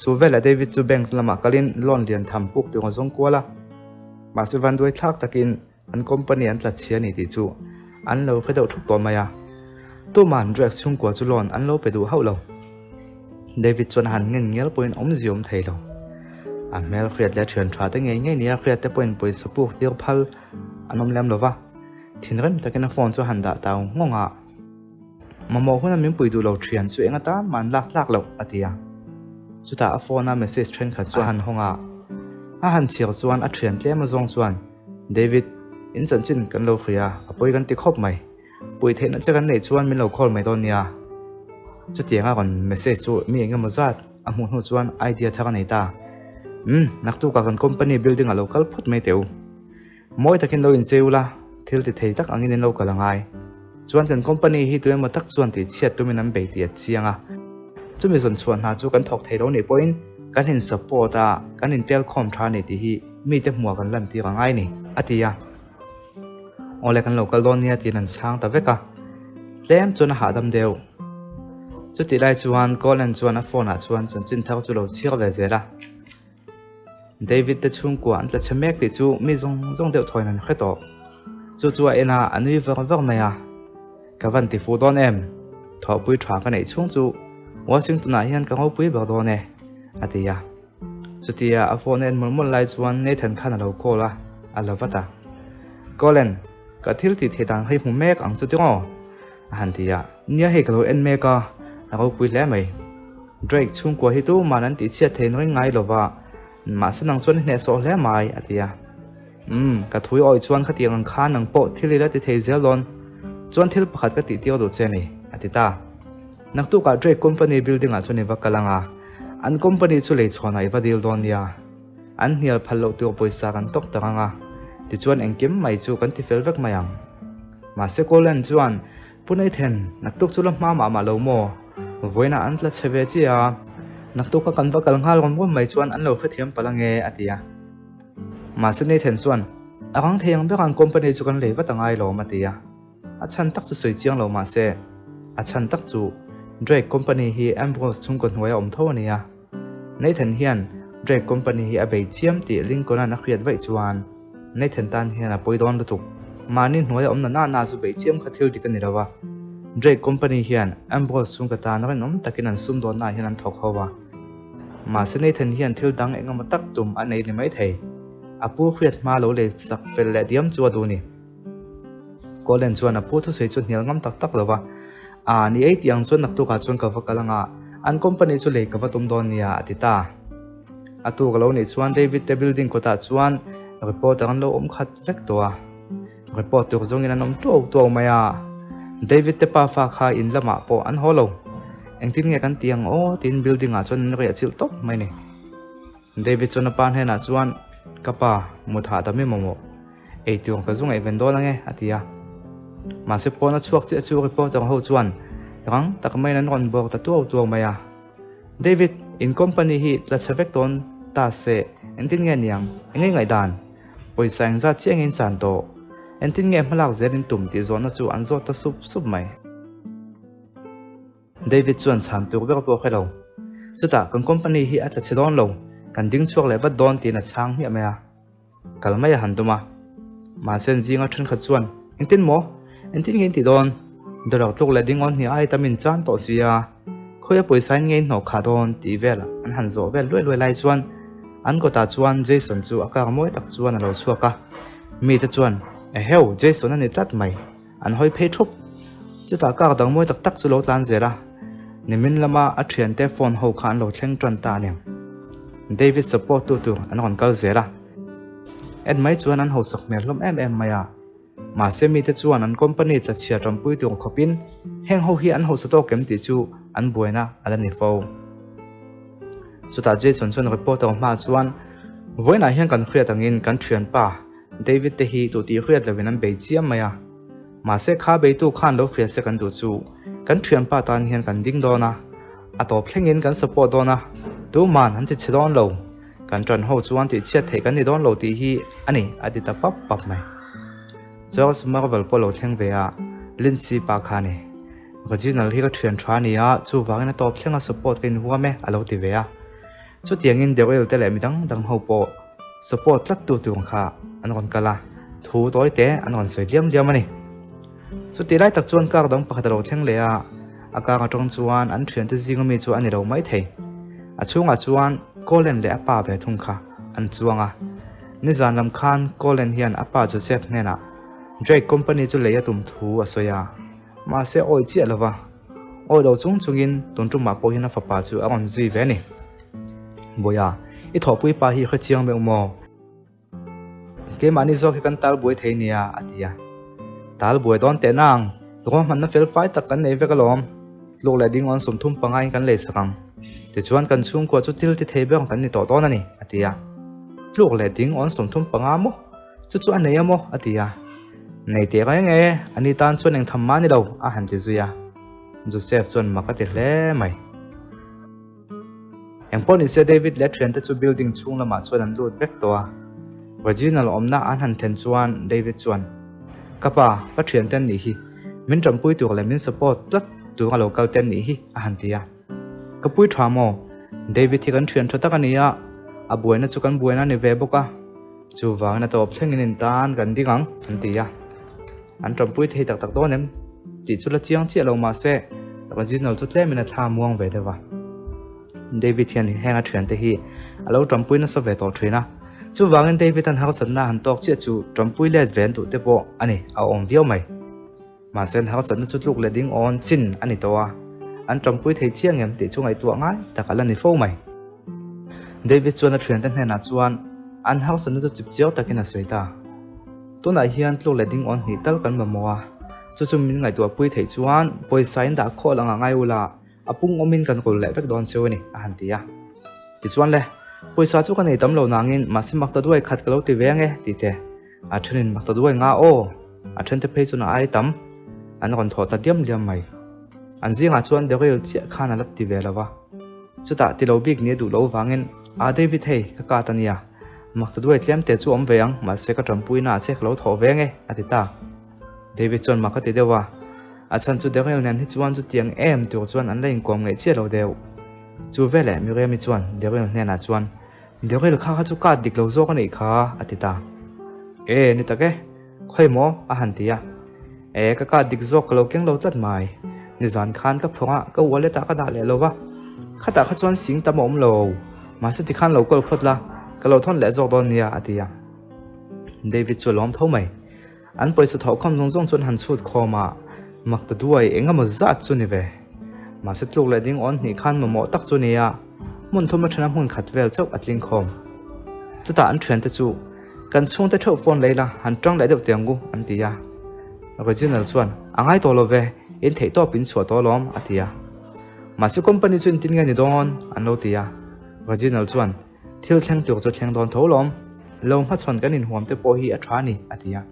Chu veleh David chu bank lamah kalin loan lian tham puk tur a zawng kual a. Mahse vanduai thlak takin an company an tla chhia a ni tih chu an lo hre deuh thup tawh mai a. Tuman Drake chhungkua chu loan an lo pe duh hauh lo. David chuan a han ngen ngial pawhin awmzia awm thei lo. A hmel hriat leh thian tha te ngei ngei nia hriat te pawhin pawisa puk tir phal an awm lem lo va. Thinrim takin a phone chu a han dah tau nghawng a. Mamawh huna min pui duh lo thian chu eng atan mah an lak tlak loh a ti a. Chutah a phone a message thenkhat chu a han hawng a. A han chhiar chuan a thian tlem azawng chuan, David, in chanchin kan lo hria, a pawi kan ti khawp mai. Puih theihna che kan neih chuan min lo call mai dawn nia. Chutianga rawn message chu mi eng emaw zat. a hmuh hnu chuan idea thar a nei ta. Umm, naktukah kan company building ah lo kal phawt mai teh u. Mawi takin lo inchei ula, thil ti thei tak angin in lo kal a ngai. Chuan kan company hi tuemaw tak chuan tih chhiat tumin an bei tih a chiang a. Chumi zawn chhuah hna chu kan thawk thei lo nih pawhin kan in support a, kan intel khawm tha a ni tih hi mite hmuah kan lantir a ngai ni, a ti a. Awle kan lo kal dawn nia tiin an chhang ta vek a, tlem chuan a hahdam deuh. Chutih lai chuan Colin chuan a phone ah chuan chanchin thar chu lo chhiar ve zel a. David te chhungkua an tla chhe mek tih chu mi zawng zawng deuh thawiin an hre tawh. Chu chu a en a, a nui var var mai a. Ka van ti fuh dawn em? Thawhpui tha ka neih chhung chu Washington ah hian ka ngopui ber dawn e, a ti a. Chutia a phone a en mawlh mawlh lai chuan Nathan khan a lo call a, a la vat a. Colin, ka thil tih theih dan hi hmu mek ang chu tiraw? A han ti a. Nia hei ka lo en mek a, a ropui hle mai. Drake chhungkua hi tuman an tih chhiat thei nawi ngai lova, mahse nang chuan i hnehsawh hle mai, a ti a. Umm, ka thui awih chuan khatiang ang khan nang pawh thil i la ti thei zel dawn. Chuan thil pakhat ka tih tir duh che a ni, a ti ta. Naktukah Drake company building ah chuan i va kal ang a, an company chu lei chhawnah i va dil dawn nia. An hnial phal loh tur pawisa kan tawk tak ang a, tichuan engkim mai chu kan ti fel vek mai ang. Mahse Colin chuan, Pu Nathan, naktuk chu la hma mah mah lo maw? Vawiinah an tla chhe ve chiah a, naktuka kan va kal nghal rawm rawm mai chuan an lo hrethiam palh ange, a ti a. Mahse Nathan chuan, A rang thei ang ber ang company chu kan lei vat angai lawm, a ti a. A chhan tak chu sawi chiang lo mahse, a chhan tak chu Drake company hi Ambrose chhungkaw hnuaia awm tho a ni a. Nathan hian Drake company hi a bei chiam tih Lincoln-a'n a hriat vaih chuan Nathan tan hian a pawi dawn lutuk. Mahni hnuaia awm na na na chu bei chiam kha thil dik a ni lo a. Drake company hian Ambrose chhungkaw tan rinawm takin an sumdawnnaah hian an thawk ho a. Mahse Nathan hian thil dang engemaw tak tum a nei ni maithei. A pu hriat hma lo lei sak fel leh diam chu a duh ni. Colin chuan a pu thusawi chu hnial ngam tak tak lo va, Aa, ni ei tih ang chuan naktukah chuan ka va kal anga, an company chu lei ka va tum dawn nia, a ti ta. A tuk a lo nih chuan David te building kawtah chuan reporter an lo awm khat vek tawh a. Report tur zawngin an awm tuau tuau mai a. David te pa fa kha in lamah pawh an haw lo. Engtin nge kan ti ang aw tiin building ah chuan an riah chilh tawp mai ni. David chuan a pa hnenah chuan, Ka pa, mut hahdam i mamawh. Ei tur ka zu ngaihven dawn ange, a ti a. Mahse pawn a chhuak chiah chu reporter ho chuan rang tak maiin an rawn bawr ta tuau tuau mai a. David, in company hi tla chhe vek dawn ta se, engtin nge niang? Enge ngaihdan? Pawisa engzat chiah nge in chan tawh? Engtin nge hmalak zel in tum tih zawhna chu an zawt ta sup sup mai. David chuan chhan tur ber pawh a hre lo. Chutah kan company hi a tla chhe dawn lo, kan ding chhuak leh vat dawn tiin a chhang hmiah mai a. Kal mai a han tum a. Mahse an zinga thenkhat chuan, Engtin maw? Engtin nge in ti dawn? Dollar tluk leh ding awn hnih ai tam in chan tawh si a, khawia pawisa in nge in hnawh khah dawn? tih vel an han zawh vel luai luai lai chuan an kawtah chuan Jason chu a kar mawi tak chuan a lo chhuak a. Mite chuan, Eheu, Jason a ni tlat mai! An hawi phei thup. Chutah kar dang mawi tak tak chu lo tlan zel a, nimin lama a thiante phone ho kha an lo thleng tan ta a ni. David support tu tur an rawn kal zel a, en mai chuan an hausak hmel hlawm em em mai a. Mahse mite chuan an company tla chhiat rampui tur khawpin heng ho hi an hausa tawk em tih chu an buaina a la ni fo. Chutah Jason chuan reporter hmaah chuan, Vawiinah hian kan hriat angin kan thianpa David te hi tu tih hriat loin an bei chiam mai a, mahse kha beitu khan lo hria se kan duh chu kan thianpa tan hian kan ding dawn a, a tawp thlengin kan support dawn a, tuman an ti chhe dawn lo, kan ṭan ho chuan tih chhiat theih kan ni dawn lo tih hi a ni a ti ta pap pap mai. Charles Marvel pawh lo thleng ve a, Lindsay pa kha a ni. Reginald hi ka thian tha a ni a, chuvangin a tawp thlenga support ka inhuam e a lo ti ve a. Chutiangin Daryl te leh midang dang ho pawh support tlat tu tur kha an rawn kal a, thu tawi te an rawn sawi diam diam a ni. Chutih lai tak chuan car dang pakhat a lo thleng leh a, a car atang chuan an thiante zinga mi chu a ni lo mai thei. A chhungah chuan Colin leh a pa ve thung kha an chuang a. Nizan lam khan Colin hian a pa Joseph hnenah Drake company chu lei a tum thu a sawi a, mahse awi chiah lo va. Awi lo chung chungin tun tumah pawh hian a fapa chu a rawn zui ve a ni. Bawiha, i thawhpui pa hi i hre chiang meuh maw? Keimahni zawk hi kan tal buai thei nia, a ti a. Tal buai dawn teh nang, ruahmanna fel fai tak kan nei vek alawm. Tluk leh ding awn 35 in kan lei sak ang. Tichuan kan chhungkua chu thil ti thei ber kan ni tawh dawn a ni, a ti a. Tluk leh ding awn 35 maw? Chu chu a nei a maw? a ti a. Nei teh reng e, a ni tan chuan eng tham mah a ni lo, a han ti zui a. Joseph chuan mak a ti hle mai. Engpawh nise David leh a thiante chu building chhung lamah chuan an lut vek tawh a. Reginald awmna an han thlen chuan David chuan, Ka pa, ka thiante an nih hi. Min tanpui tur leh min support tlat tur a lo kal te an nih hi, a han ti a. Ka pui tha maw? David hi kan thian tha tak a ni a, a buaina chu kan buaina a ni ve bawk a. Chuvangin a tawp thlengin in tan kan ding ang, an ti a. An tanpui thei tak tak dawn em? Tih chu la chiang chiah lo mah se, Reginald chu tlemin a thla muang ve deuh a. David hian heng a thiante hi a lo tanpui nasa ve tawh thin a. Chuvangin David an harsatna han tawk chiah chu tanpui let ve an duh te pawh a ni, a awm viau mai. Mahse an harsatna chu tluk leh ding awn chin a ni tawh a, an tanpui thei chiang em tih chu ngaihtuah ngai tak a la ni fo mai. David chuan a thiante hnenah chuan an harsatna chu chip chiau takin a sawi ta. Tunah hian tluk leh ding awn hnih tal kan mamawh a, chu chu min ngaihtuahpui theih chuan pawisa in dah khawh lang ah ngai ula, a pung awmin kan kawl leh vek dawn cheu a ni, a han ti a. Tichuan le, pawisa chu ka nei tam lo nangin mahse makta duai khat ka lo ti ve ang e, tih te. A thenin makta duai nga aw, a thente phei chuan a ai tam, an rawn thawh ta diam diam mai. An zingah chuan Daryl chiah khan a la ti ve lo va. Chutah ti lo bik ni a duh loh vangin, A David hei, ka kat a nia. Makta duai tlem te chu awm ve ang, mahse ka tanpuina ah che ka lo thawh ve nge, a ti ta. David chuan mak a ti deuh a, a chhan chu Daryl nen hi chuan chutiang em tur chuan an la inkawm ngeih chiah lo deuh. Chu veleh Miriam-i chuan Daryl hnenah chuan, Daryl kha kha chu card dik lo zawk a nih kha, a ti ta. E, ni tak e, khawi maw? a han ti a. E, ka card dik zawk ka lo keng lo tlat mai. Nizan khan ka phawng a, ka wallet ah ka dah leh lo va. Khatah kha chuan sing tam a awm lo. Mahse tikhan lo kawl phawt la, ka lo thawn leh zawk dawn nia, a ti a. David chu a lawm tho mai. An pawisa thawhkhawm zawng zawng chu an han chhut khawm a, mak ta duai eng emaw zat chu ni ve. Mahse tluk leh ding awn hnih khan mamawh tak chu ni a, hmun thum atana hmun khat vel chauh a tling khawm. Chutah an thiante chu, Kan chhungte theuh phone lei la, han tang leh deuh teh ang u, an ti a. Reginald chuan, A ngai tawh lo ve, in theih tawp in chhuah tawh alawm, a ti a. Mahse company chu intin nge ni dawn? an lo ti a. Reginald chuan, Thil thleng tur chu thleng dawn tho lawm, lo hmachhawn kan inhuam te pawh hi a tha a ni, a ti a.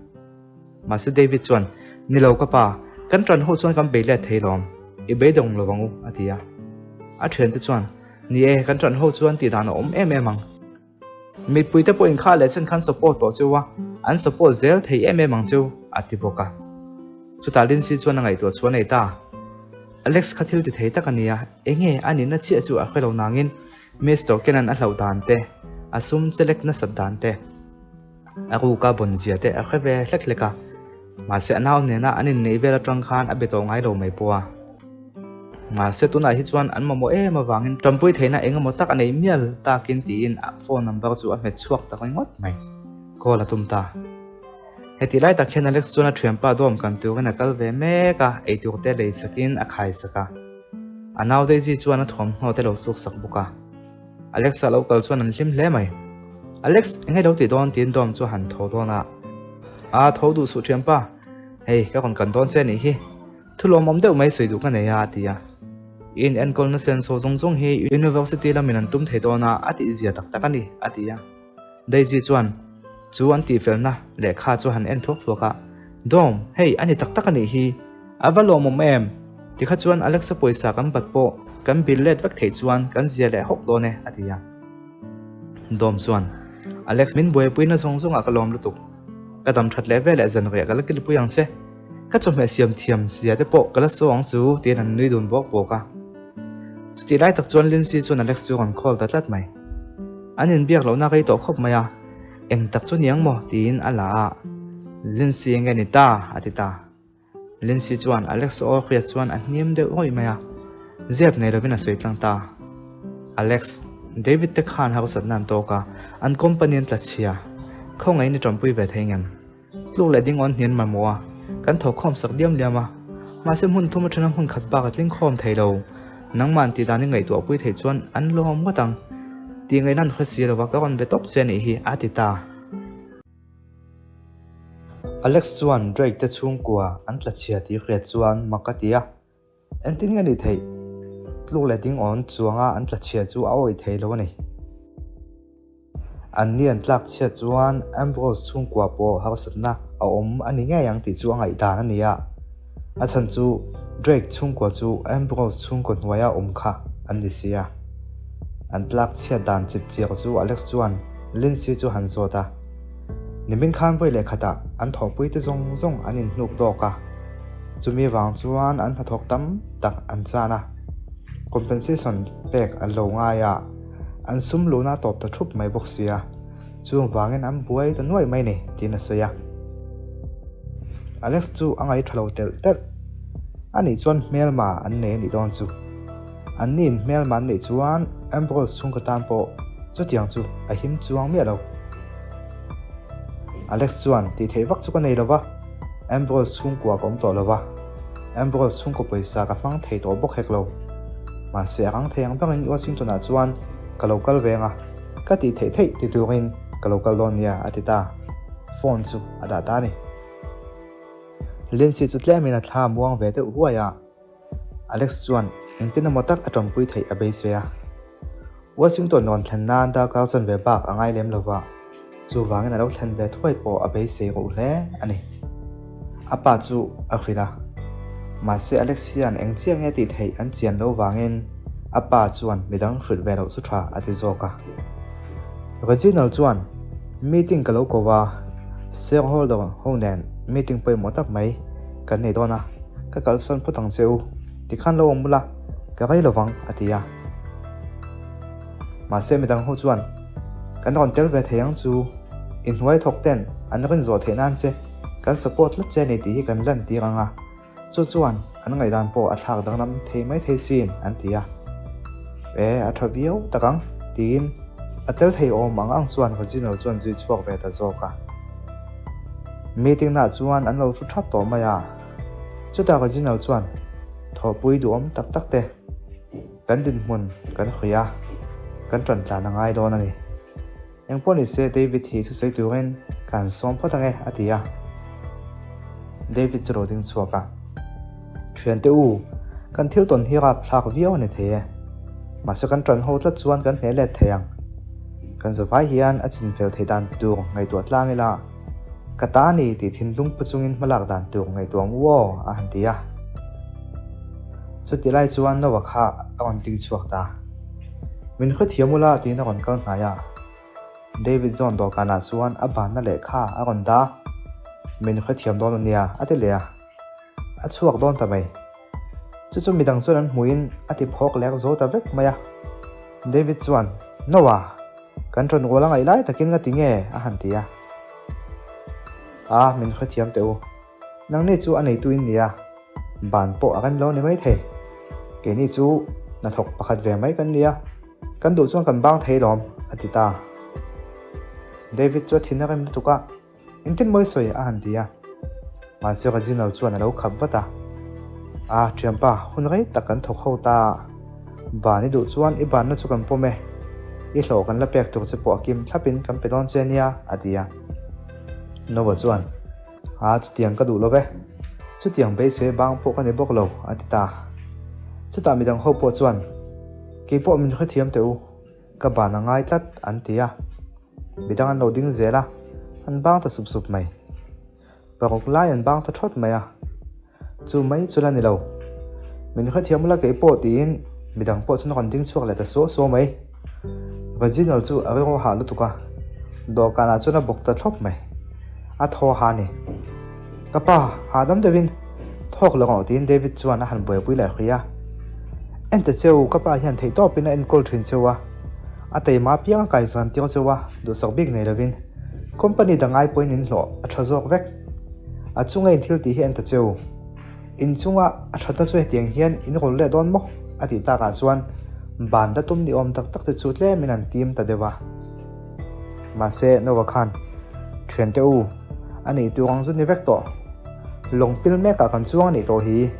Mahse David chuan, Ni lo ka pa, kan ṭan ho chuan kan bei let thei lawm, i beidawng lo ang u, a ti a. A ṭhiante chuan, Ni e, kan ṭan ho chuan tih dan a awm em em ang. Mipuite pawh inkhah leh chen khan support tawh cheu a, an support zel thei em em ang cheu, a ti bawk a. Chutah Lindsay chuan a ngaihtuah chu a nei ta. Alex kha thil ti thei tak a ni a, enge a nihna chiah chu a hre lo nangin Mister Kenan a hlauh dan te, a sum chelek nasat dan te, a ruka bawn zia te a hre ve hlek hlek a. Mahse a nau nena an inneih vel atang khan a be tawh ngai lo mai pawh a. Mahse tunah hi chuan an mamawh em avangin tanpui theihna eng emaw tak a nei mial takin tiin a phone number chu a hmet chhuak ta ringawt mai. Call a tum ta. Heti lai tak hian Alex chuan a thianpa dawm kan turin a kal ve mek a, eitur te lei sakin a khai sak a. A nau Daisy chuan a thuamhnaw te lo suk sak bawk a. Alex-a lo kal chuan an hlim hle mai. Alex, enge lo tih dawn? tiin Dom chu a han tho dawn a. A, tho duh suh thianpa. Hei, ka rawn kan dawn che anih hi. Thu lawmawm deuh mai sawi duh ka nei a, a ti a. I in enkawlna senso zawng zawng hi University lamin an tum thei dawn a, a tih zia tak tak a ni, a ti a. Daisy chuan chu an tihfelna lehkha chu han en thuak thuak a, Dom, hei a ni tak tak a nih hi, a va lawmawm em? Tikha chuan Alexa pawisa kan bat pawh kan bil let vek theih chuan kan zia leh hawk dawn e, a ti a. Dom chuan, Alex, min buaipuina zawng zawngah ka lawm lutuk. Ka dam that leh veleh zanriah ka la kilpui ang che. Ka chawhmeh siam thiam zia te pawh ka la saw ang chu, tiin an nui dun bawk bawk a. Chutih lai tak chuan Lindsay chuan Alex chu a rawn call ta tlat mai. An inbiak lohna rei tawh khawp mai a, eng tak chu niang maw tiin a la a, Lindsay enge ni ta? a ti ta. Lindsay chuan Alex aw hriat chuan a hniam deuh rawih mai a, zep nei lovin a sawi tlang ta. Alex, David te khan harsatna an tawk a, an company an tla chhia, khawngaihin i tanpui ve thei ngem? Tluk leh ding awn hnian mamawh a, kan thaw khawm sak liam liam a. Mahse hmun thum atana hmun khat bak a tling khawm thei lo. Nangmah an tih dan i ngaihtuah pui theih chuan an lawm ngawt ang. Tih ngaihna an hre si lova ka rawn be tawp che anih hi, a ti ta. Alex chuan Drake te chhungkua an tla chhia tih hriat chuan mak a ti a. Engtin nge ni theih? tluk leh ding awn chuanga an tla chhia chu a awih thei lo a ni. Anni an tlak chhiat chuan Ambrose chhungkua pawh harsatna a awm a ni ngei ang tih chu a ngaihdan a ni a. A chhan chu Drake chhungkua chu Ambrose chhungkaw hnuaia awm kha an ni si a. An tlak chhiat dan chip chiak chu Alex chuan Lindsay chu han zawt a. Nimin khan vawi leh khatah an thawhpuite zawng zawng an inhnuk dawk a. Chumi vang chuan an hnathawk tam tak an chan a. Compensation pek an lo ngai a. An sum luhna a tawp ta thup mai bawk sia, chung vangin an buai ta nuaih mai ni, tiin a sawi a. Alex chu a ngaih tha lo telh telh. Anih chuan hmelma an nei a nih dawn chu. Anniin hmelma an neih chuan Ambrose chhungkaw tan pawh chutiang chu a him chuang miah lo. Alex chuan tih theih vak chu ka nei lo va, Ambrose chhungkua ka awm tawh lo va, Ambrose chhungkaw pawisa ka hmang thei tawh bawk hek lo. Mahse a rang thei ang bangin Washington-ah chuan ka lo kal veng a, ka tih theih theih ti turin ka lo kal dawn nia a ti ta. Phone chu a dah ta a ni. Lindsay chu tlemin a thla muang ve deuh huai a. Alex chuan engtin emaw tak a tawmpui theih a beisei a. Washington rawn thlen nan darkar chuan ve bak a ngai lem lo va, chuvangin a lo thlen ve thuai pawh a beisei ruh hle a ni. A pa chu a hrilh a, mahse Alex hian eng chiah nge tih theih an chian lo vangin a pa chuan midang hrilh ve loh chu tha a ti zawk a. Reginald chuan meeting ka lo ko va, shareholder ho nen meeting pawimawh tak mai kan nei dawn a, ka kalsawn phawt ang che u, tikhan lo awm ula, ka rei lovang, a ti a. Mahse midang ho chuan, Kan rawn tel ve thei ang chu, i hnuai thawk ten an rin zawh theih nan che, kan support tlat che a ni tih hi kan lantir ang a, chu chuan an ngaihdan pawh a thlak danglam thei mai thei sin, an ti a. E, a tha viau tak ang, tiin a tel thei awm ang ang chuan Reginald chuan zui chhuak ve ta zawk a. Meeting nah chuan an lo thu thap tawh mai a. Chutah Reginald chuan, Thawhpui duhawm tak tak te, kan dinhmun kan hruih a, kan ṭan tlan a ngai dawn a ni. Engpawh ni se David hi thusawi turin ka han sawm phawt ang e, a ti a. David chu lo ding chhuak a, Thiante u, kan thil tawn hi rapthlak viau a ni thei e. Mahse kan ṭan ho tlat chuan kan hneh let thei ang. Kan zavai hian a chinfel theih dan tur ngaihtuah tlang ila, ka ta ni tih thinlung pu chungin hmalak dan tur ngaihtuah ang u aw, a han ti a. Chuti lai chuan Noah kha a rawn ting chhuak ta. Min hrethiam ula tiin a rawn kal hnai a. David zawn dawhkanah chuan a banna lehkha a rawn dah a, Min hrethiam dawn a nia, a ti leh a. A chhuak dawn ta mai. Chu chu midang chuan an hmuhin a ti phawk lek zo ta vek mai a. David chuan, Noah, kan rawn rual a ngaih lai takin nga ti nge? a han ti a. A, min hrethiam teh u. Nangni chu a neitu in nia, ban pawh a rem lo ni mai thei. Keini chu hnathawk pakhat ve mai kan nia, kan duh chuan kan bang thei lawm, a ti ta. David chu a thin a rem lutuk a. Engtin mawi sawi a han ti a. Mahse Reginald chuan a lo khap vat a. A, thianpa, hun rei tak kan thawk ho ta a. Ban i duh chuan i banna chu kan pawm e. I hlawh kan la pek tur che pawh a kim thlapin kan pe dawn che nia, a ti a. Noah chuan, A, chutiang ka duh lo ve. Chutiang beisei bang pawh ka ni bawk lo, a ti ta. Chutah midang ho pawh chuan, Keipawh min hrethiam teh u. Ka ban a ngai tlat an ti a, midang an lo ding zel a, an bang ta sup sup mai. Paruk lai an bang ta thawt mai a, chu mai chu la ni lo. Min hrethiam ula kei pawh tiin midang pawh chuan rawn ding chhuak leh ta suau suau mai. Reginald chu a rilru hah lutuk a, dawhkanah chuan a bawk ta thlawp mai. A thaw ha a ni. Ka pa, hahdam deuhin thawk lo ngauh tiin David chuan a han buaipui leh hrui a. En ta cheu, ka pa hian theihtawpin a enkawl thin cheu a. A teima apiang a kaizan tir cheu a, duhsak bik nei lovin company dang ai pawhin in hlawh a tha zawk vek. A chunga in thil tih hi en ta cheu. In chunga a thatna chu hetiang hian in rawl leh dawn maw? a tih takah chuan ban la tum ni awm tak tak te chu tlemin an tim ta deuh a. Mahse, Noah khan, Thiante u, a nih tur ang chu ni vek tawh. Lawng pil mekah kan chuang a nih tawh hi.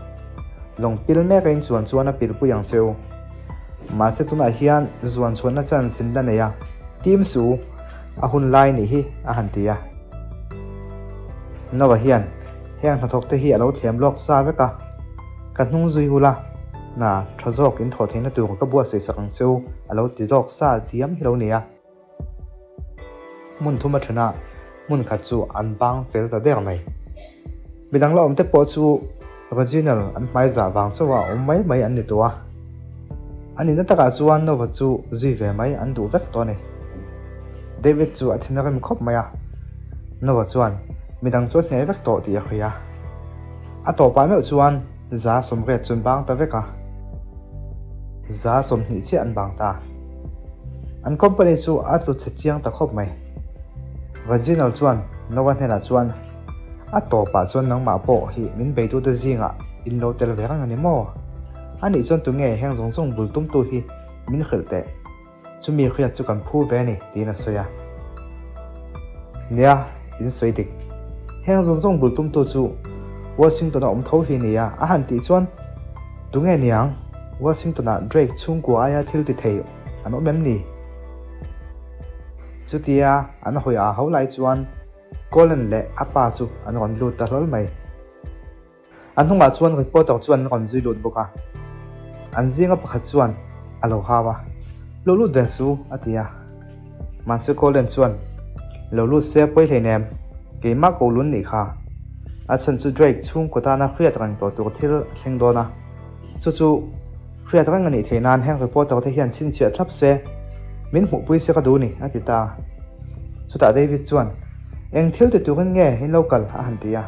Lawng pil mek a inchuan chuan a pilpui ang che u. Mahse, tunah hian zuan chhuanna chance in la nei a, tim su, a hun lai nih hi, a han ti a. Noah hian heng hnathawk te hi a lo thlem lawk sa vek a, ka hnung zui ula. Hna tha zawk in thawh theihna tur ka buatsaih sak ang che u, a lo ti lawk sa diam hi lo ni a. Hmun thum a then a, hmun khat chu an bang fel ta der mai. Midang la awm te pawh chu Reginald an hmai zah vang chauh a awm mai mai an ni tawh a. A nihna takah chuan Nova chu zui ve mai an duh vek tawh a ni. David chu a thin a rem khawp mai a, Nova chuan midang chu a hneh vek tawh tih a hria. A tawpah meuh chuan 80% chu an bang ta vek a, 20% chiah an bang ta. An company chu a tlu chhe chiang ta khawp mai. Reginald chuan Nova hnenah chuan, A tawpah chuan nangmah pawh hi min beitute zingah in lo tel ve reng a ni maw? Anih chuan tunge heng zawng zawng bul tumtu hi min hrilh teh? Chumi hriat chu kan phu ve a ni, tiin a sawi a. Nia, in sawi dik. Heng zawng zawng bul tumtu chu Washington-a awm tho hi nia, a han tih chuan, Tunge niang? Washington-ah Drake chhungkua aia thil ti thei an awm em ni? Chutia an hawi a ho lai chuan Colin leh a pa chu an rawn lut ta hlawl mai. A hnungah chuan reporter chuan an rawn zui lut bawk a, an zinga pakhat chuan a lo hau a, Lo lut ve su, a ti a. Mahse Colin chuan, Lo lut se pawi hleinem, keimah ko lun nih kha. A chhan chu Drake chhungkaw tana hriat reng tawh tur thil a thleng dawn a, chu chu hriat reng a nih theih nan heng reporter te hian chhinchhiah thlap se, min hmuhpui se ka duh ni, a ti ta. Chutah David chuan, Eng thil ti turin nge in lo kal? a han ti a.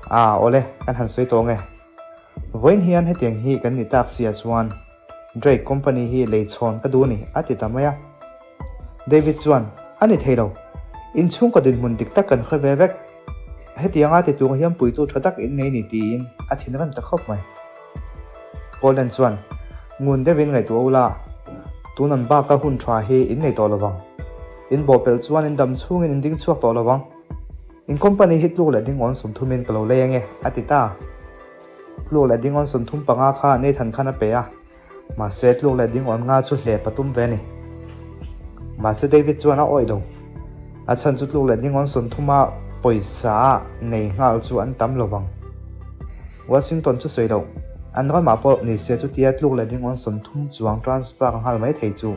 A, awle, kan han sawi tawh nge. Vawiin hian hetiang hi kan nih tak sia chuan Drake company hi lei chhawn ka duh a ni, a ti ta mai a. David chuan, A ni thei lo. Inchhungkaw dinhmun dik tak kan hre ve vek. Hetianga ti tur hian puitu tha tak in nei ni tiin a thinrim ta khawp mai. Golden chuan, Ngun deuhin ngaihtuah ula, tun an baka hun tha hi in nei tawh lovang. In bawhpelh chuan in dam chhungin in ding chhuak tawh lovang. In company hi tluk leh dingawn 30 in ka lo lei ange, a ti ta. Tluk leh dingawn 35 kha Nathan khan a pe a, mahse tluk leh dingawn nga chu hlep a tum ve a ni. Mahse David chuan a awih lo. A chhan chu tluk leh dingawn 30 a pawisa nei nghal chu an tam lo vang. Washington chu sawi loh, an ramah pawh ni se chutia tluk leh dingawn 30 chuang transfer nghal mai thei chu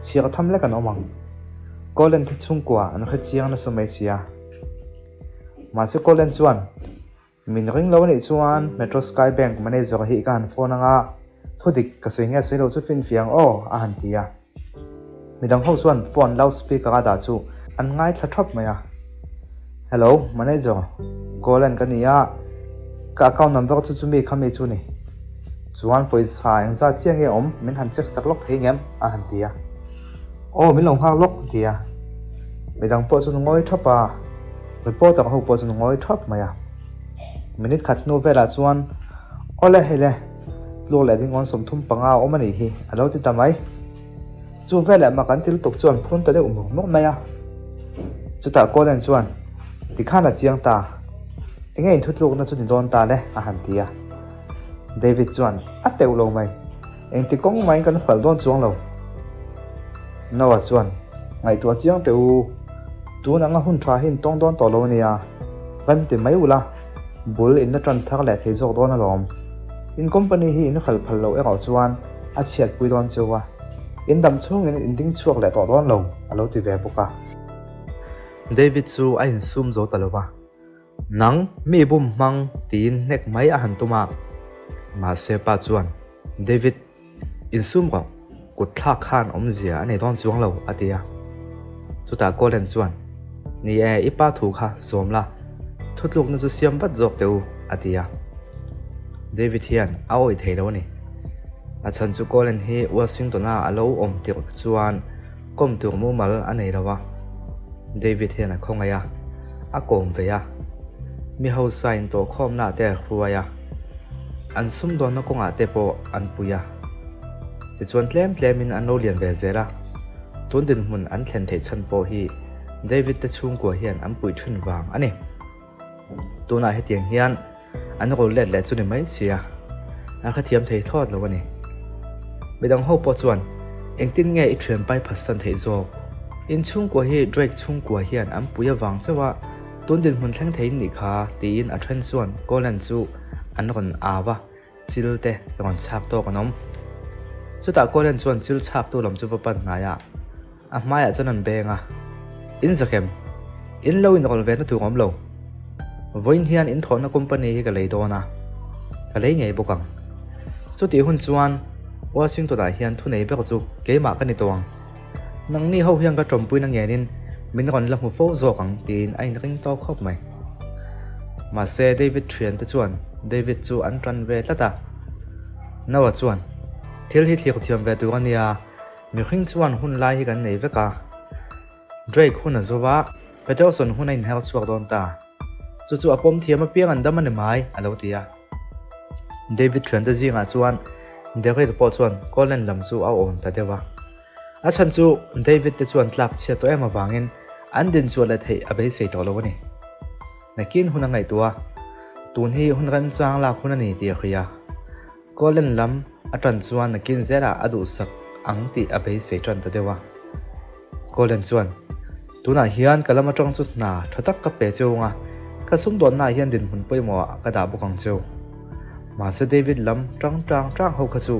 chhiar tham lek an awm ang. Colin te chhungkua an hre chiang nasa mai si a. Mahse Colin chuan, Min ring lo anih chuan Metro Sky Bank manager hi ka han phone anga, thu dik ka sawi nge sawi lo chu finfiah ang aw, a han ti a. Midang ho chuan phone loud speaker a dah chu an ngaithla thap mai a. Hello, manager, Colin ka ni a, ka account number chu chumi kha mi chu ni. Chuan pawisa engzat chiah nge awm min han check sak lawk thei ngem? a han ti a. Aw min lo nghak lawk a ti a. Midang pawh chu an ngawi thap a, reporter ho pawh chu an ngawi thap mai a. Minute khat hnu velah chuan Awle hei le, tluk leh ding awn 35 a awm a nih hi a lo ti ta mai. Chu veleh mak an til tuk chuan phun ta deuh mawk mawk mai a. Chutah Colin chuan Tikhan a chiang ta, enge inthutlukna chu ni dawn ta le a han ti a. David chuan a teuh lo mai. Engti kawng mahin kan hralh dawn chuang lo. Noah chuan, Ngaihtuah chiang teh u, tun anga hun tha hi in tawng dawn tawh lo ania, rem ti mai ula, bul in la tan thar leh thei zawk dawn alawm. In company hi in hralh phal loh erawh chuan a chhiatpui dawn cheu a, in dam chhungin in ding chhuak leh tawh dawn lo, a lo ti ve bawk a. David chu a insum zo ta lo va. Nang, mi bum hmang tiin hnek mai a han tum a. Mahse pa chuan, David, insum rawh, kut thlak khan awmzia a nei dawn chuang lo, a ti a. Chutah Colin chuan, Ni e, i pa thu kha zawm la, thutlukna chu siam vat zawk teh u, a ti a. David hian a awih thei lo a ni. A chhan chu Colin hi Washington-a a lo awm tirh chuan Kawm tur mumal a nei lo a, David hian a khawngaih a, a kawm ve a, mi hausa in tawhkhawmna te a hruai a, an sumdawnna kawngah te pawh an pui a. Tichuan tlem tlemin an lo lian ve zel a, tun dinhmun an thlen theih chhan pawh hi David te chhungkua hian an puih thin vang a ni. Tunah hetiang hian an rawn let leh chu ni mai sia, a hrethiam thei thlawt lo a ni. Midang ho pawh chuan, Engtin nge i thian pai phatsan theih zawk? In chhungkua hi Drake chhungkua hian an pui avang chauh a, tun dinhmun thleng thei in nih kha, tiin a then chuan Colin chu an rawn au a. Chil te rawn chhak tawk an awm. Chutah Colin chuan chil chhaktu lam chu va pan hnai a, a hmaiah chuan an beng a. In zakem, in lo inrawlh ve na tur awm lo. Vawiin hian in thawhna company hi ka lei dawn a, ka lei ngei bawk ang. Chutih hun chuan Washington-ah hian thunei ber chu keimah ka ni tawh ang. Nangni ho hian ka tawmpuina ngenin min rawn la hmu fo zawk ang tiin a inring tawk khawp mai. Mahse David thiante chuan David chu an tan ve tlat a. Noah chuan, Thil hi thlir thiam ve tur a nia, mihring chuan hun lai hi kan nei vek a. Drake hun a zo va, Peterson hun a inher chhuak dawn ta. Chu chu a pawm thiam apiang an dam a ni mai, a lo ti a. David thiante zingah chuan Daryl pawh chuan Colin lam chu a awn ta deuh a. A chhan chu David te chuan tlak chhiat tawh em avangin an din chhuah leh theih a beisei tawh lo a ni. Nakin hun a ngaihtuah a, tun hi hun remchang lak hun a ni tih a hria. Colin lam a tan chuan nakin zelah a duhsak ang tih a beisei tan ta deuh a. Colin chuan, Tunah hian ka lam atang chu hna tha tak ka pe cheu anga, ka sumdawnnaah hian dinhmun pawimawhah ka dah bawk ang cheu. Mahse David lam tang tang tang ho kha chu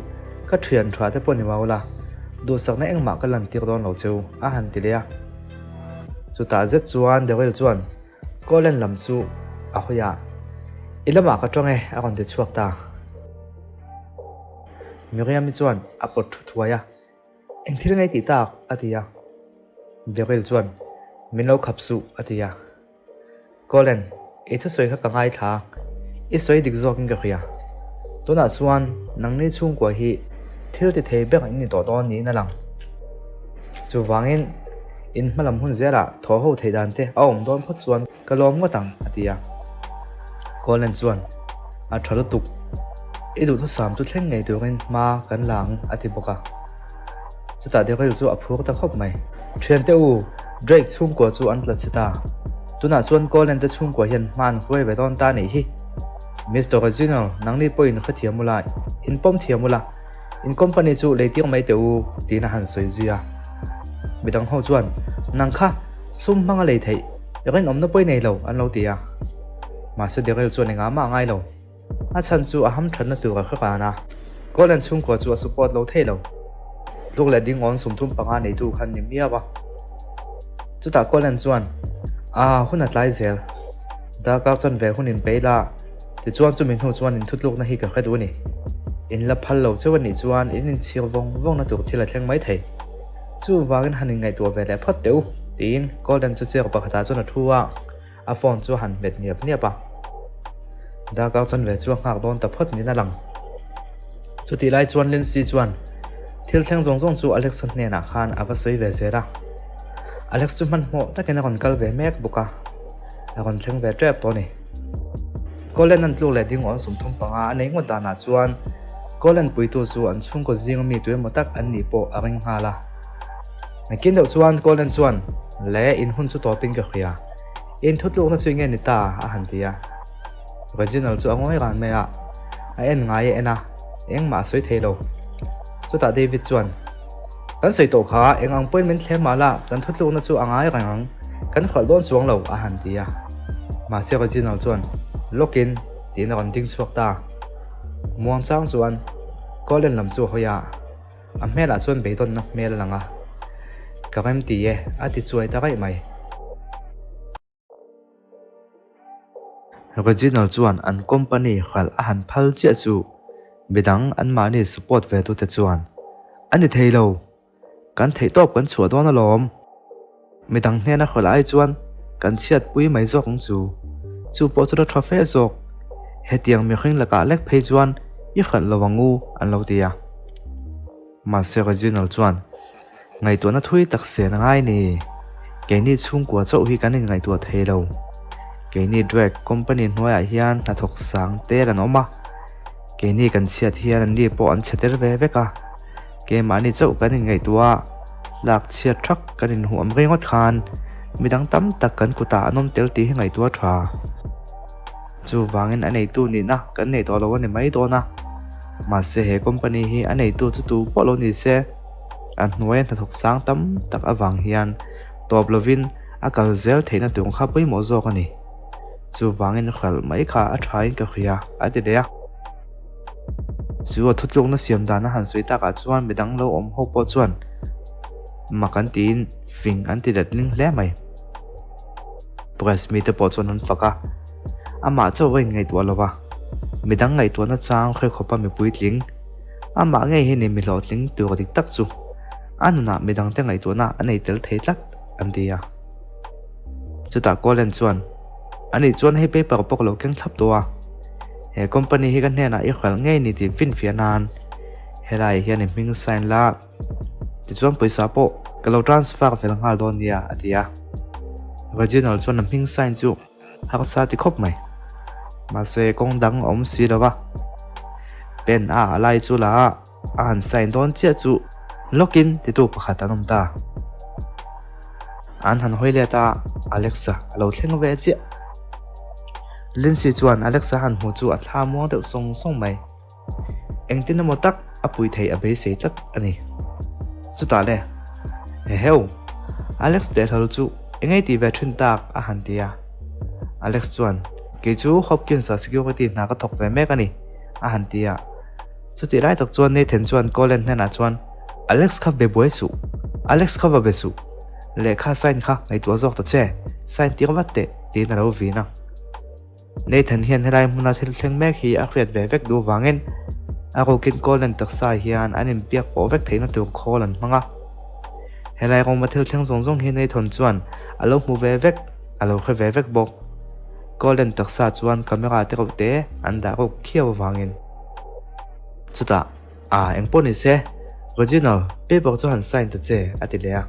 ka thian tha te pawh ni mau la, duhsakna engmah ka lantir dawn lo cheu, a han ti leh a. Chutah zet chuan Daryl chuan Colin lam chu a hawi a, I lamah ka tawng e, a rawn ti chhuak ta. Miriam-i chuan a pawt thu thuai a. Eng thil nge tih tak? a ti a. Daryl chuan, Min lo khap suh, a ti a. Colin, i thusawi kha ka ngaithla a, i sawi dik zawkin ka hria. Tunah chuan nangni chhungkua hi thil ti thei ber in ni tawh dawn niin a lang. Chuvangin, in hmalam hun zelah thaw ho theih dan te a awm dawn phawt chuan Ka lawm ngawt ang, a ti a. Colin chuan, A tha lutuk. I duhthusam chu thleng ngei turin hma kan la ang, a ti bawk a. Chutah Daryl chu a phur ta khawp mai. Thiante u, Drake chhungkua chu an tla chhe ta. Tunah chuan Colin te chhungkua hian hma an hruai ve dawn ta nih hi. Mister Reginald, nangni pawhin hrethiam ula, in pawm thiam ula. In company chu lei tir mai teh u, tiin a han sawi zui a. Midang ho chuan, Nang kha, sum hmanga lei theih, rinawmna pawi nei lo, an lo ti a. Mahse Daryl chuan engah mah a ngai lo. A chhan chu a hamthatna tur a hre ran a. Colin chhungkua chu a support lo thei lo. Tluk leh dingawn 35 neitu khan ni miau a. Chutah Colin chuan, Aa, hun a tlai zel. Darkar chuan ve hun in pei la. Tichuan chumi hnu chuan in thutlukna hi ka hre duh a ni. In la phal lo cheu a nih chuan in inchhir vawng vawngna tur thil a thleng mai thei. Chuvangin han inngaihtuah ve leh phawt teh u, tiin Golden chu chair pakhatah chuan a thu a, a phone chu a han hmet niap niap a. Darkar chanve chu a nghak dawn ta phawt niin a lang. Chutih lai chuan Lindsay chuan thil thleng zawng zawng chu Alex-a hnenah khan a va sawi ve zel a. Alex chu hmanhmawh takin a rawn kal ve mek bawk a. A rawn thleng ve tep tawh a ni. Colin an tluk leh ding awm 35 a nei ngawt danah chuan Colin puitu chu an chhungkaw zinga mi tuemaw tak an nih pawh a ring nghal a. Nakin deuh chuan Colin chuan, Le, in hun chu tawpin ka hria. In thutlukna chu enge ni ta? a han ti a. Reginald chu a ngawi ran mai a, a en ngai a en a, engmah a sawi thei lo. Chutah David chuan, Kan sawi tawh kha, eng ang pawhin min thlem mah la, kan thutlukna chu a ngai reng ang, kan khualh dawn chuang lo, a han ti a. Mahse Reginald chuan, Lawkin, tiin a rawn ding chhuak ta. Muang chang chuan Colin lam chu a hawi a, a hmelah chuan beidawnna hmel a lang a. Ka remti e, a ti chuai ta raih mai. Reginald chuan an company hralh a han phal chiah chu midang anmahni support ve tute chuan, A ni thei lo, kan theihtawp kan chhuah dawn alawm. Midang hnena hralh ai chuan kan chhiatpui mai zawk ang chu, chu pawh chu la tha fe zawk. Hetiang mihring lakah lek phei chuan i hralh lo ang u, an lo ti a. Mahse Reginald chuan, Ngaihtuahna thui tak sen a ngai ni. Keini chhungkua chauh hi kan inngaihtuah thei lo. Keini Drake company hnuaiah hian hnathawk sang tel an awm a, keini kan chhiat hian anni pawh an chhe tel ve vek a. Keimahni chauh kan inngaihtuah a, lak chhiat thak kan inhuam ringawt khan midang tam tak kan kutah an awm tel tih hi ngaihtuah tha. Chuvangin a neitu nihna kan nei tawh lo a ni mai dawn a. Mahse he company hi a neitu chu tu pawh lo ni se. A hnuaia hnathawk sang tam tak avang hian tawp lovin a kal zel theihna tur kha pawimawh zawk a ni. Chuvangin hralh mai kha a thain ka hria, a ti leh a. Chu a thutlukna siam dan a han sawi takah chuan midang lo awm ho pawh chuan mak an tiin fing an ti letling hle mai. Press mite pawh chuan an fak a, amah chauh a inngaihtuah lo va, midang ngaihtuahna chang hre khawpa mi puitling, amah ngei hi ni mi hlawhtling tur dik tak chu a nunah midangte ngaihtuahna a nei tel thei tlat an ti a. Chutah Colin chuan, Ani chuan hei paper pawh ka lo keng thlap tawh a, he company hi ka hnenah i hralh ngei ni tih finfiah nan helaiah hian i hming sign la, tichuan pawisa pawh ka lo transfer fel nghal dawn nia a ti a. Reginald chuan a hming sign chu harsa ti khawp mai. Mahse kawng dang a awm si lo va, pen a ah lai chu la a. A han sign dawn chiah chu lawkin titu pakhat an awm ta. An han hawi let a, Alexa a lo thleng ve chiah. Lindsay chuan Alexa han hmu chu a thla muang deuh sawng sawng mai. Engtin emaw tak a pui theih a beisei tlat a ni. Chutah le, Heheu! Alex lehhlawlh chu engei tih ve thin tak a han ti a. Alex chuan, Kei chu Hopkins-a security hna ka thawk ve mek a ni, a han ti a. Chutih lai tak chuan Nathan chuan Colin hnenah chuan, Alex kha be buai suh, Alex kha va be suh, lehkha sign kha ngaihtuah zawk ta che, sign tir vat teh, tiin a lo vin a. Nathan hian helai hmuna thil thleng mek hi a hriat ve vek duh vangin a rukin Colin taksa hian an inbiak pawh vek theihna tur khawl an hmang a. Helai rawma thil thleng zawng zawng hi Nathan chuan a lo hmu ve vek, a lo hre ve vek bawk. Colin taksa chuan camera te reuh te an dah ruk khiau avangin. Chutah, Ah, engpawh ni se, Reginald, paper chu han sign ta che, a ti leh a.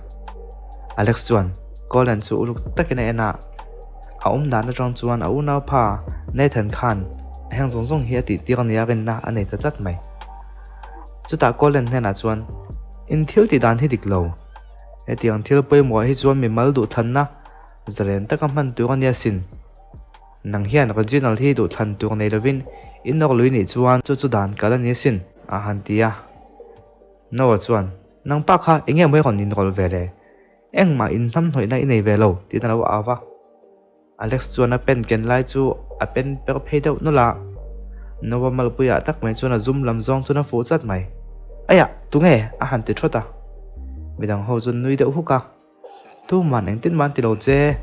Alex chuan Colin chu uluk takin a en a, a awm dan atang chuan a unaupa Nathan khan a heng zawng zawng hi a tih tir a nia rinna a nei ta tlat mai. Chutah Colin hnenah chuan, In thil tih dan hi dik lo. Hetiang thil pawimawh hi chuan mimal duhthlanna zalen taka hman tur a nia sin. Nang hian Reginald hi duhthlan tur nei lovin i nawk lui nih chuan chu chu dan kal a ni asin, a han ti a. Noah chuan, Nang pa kha eng nge maw i rawn inrawlh ve le? Engmah inhnamhnawihna i nei ve lo, tiin a lo au va. Alex chuan a pen ken lai chu a pen per phei deuh nawlh a. Noah malpuiah tak mai chuan a zum lam zawng chuan a fuh chat mai. Aiah, tunge? a han ti thawt a. Midang ho chuan nui deuh huk a. Tuman engtin mah an ti lo che,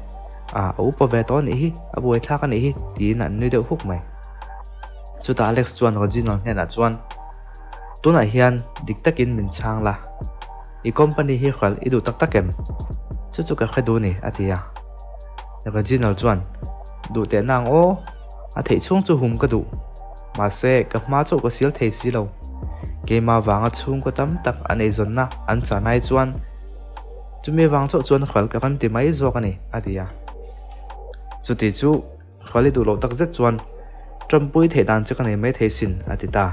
a a upa ve tawh a nih hi, a buaithlak a nih hi, tiin an nui deuh huk mai. Chutah Alex chuan Reginald hnenah chuan, Tunah hian dik takin min chhang la, i company hi hralh i duh tak tak em? Chu chu ka hre duh ni, a ti a. Reginald chuan, Duh teh nang aw, a theih chhung chu hum ka duh. Mahse, ka hma chauh ka sial thei si lo. Keimah vanga chhungkaw tam tak an eizawnna an chan ai chuan, Chumi vang chauh chuan hral ka rawn ti mai zawk a ni, a ti a. Chuti chu hral i duh loh tak zet chuan Trumpui theih dan chu ka nei mai thei sin, a ti ta.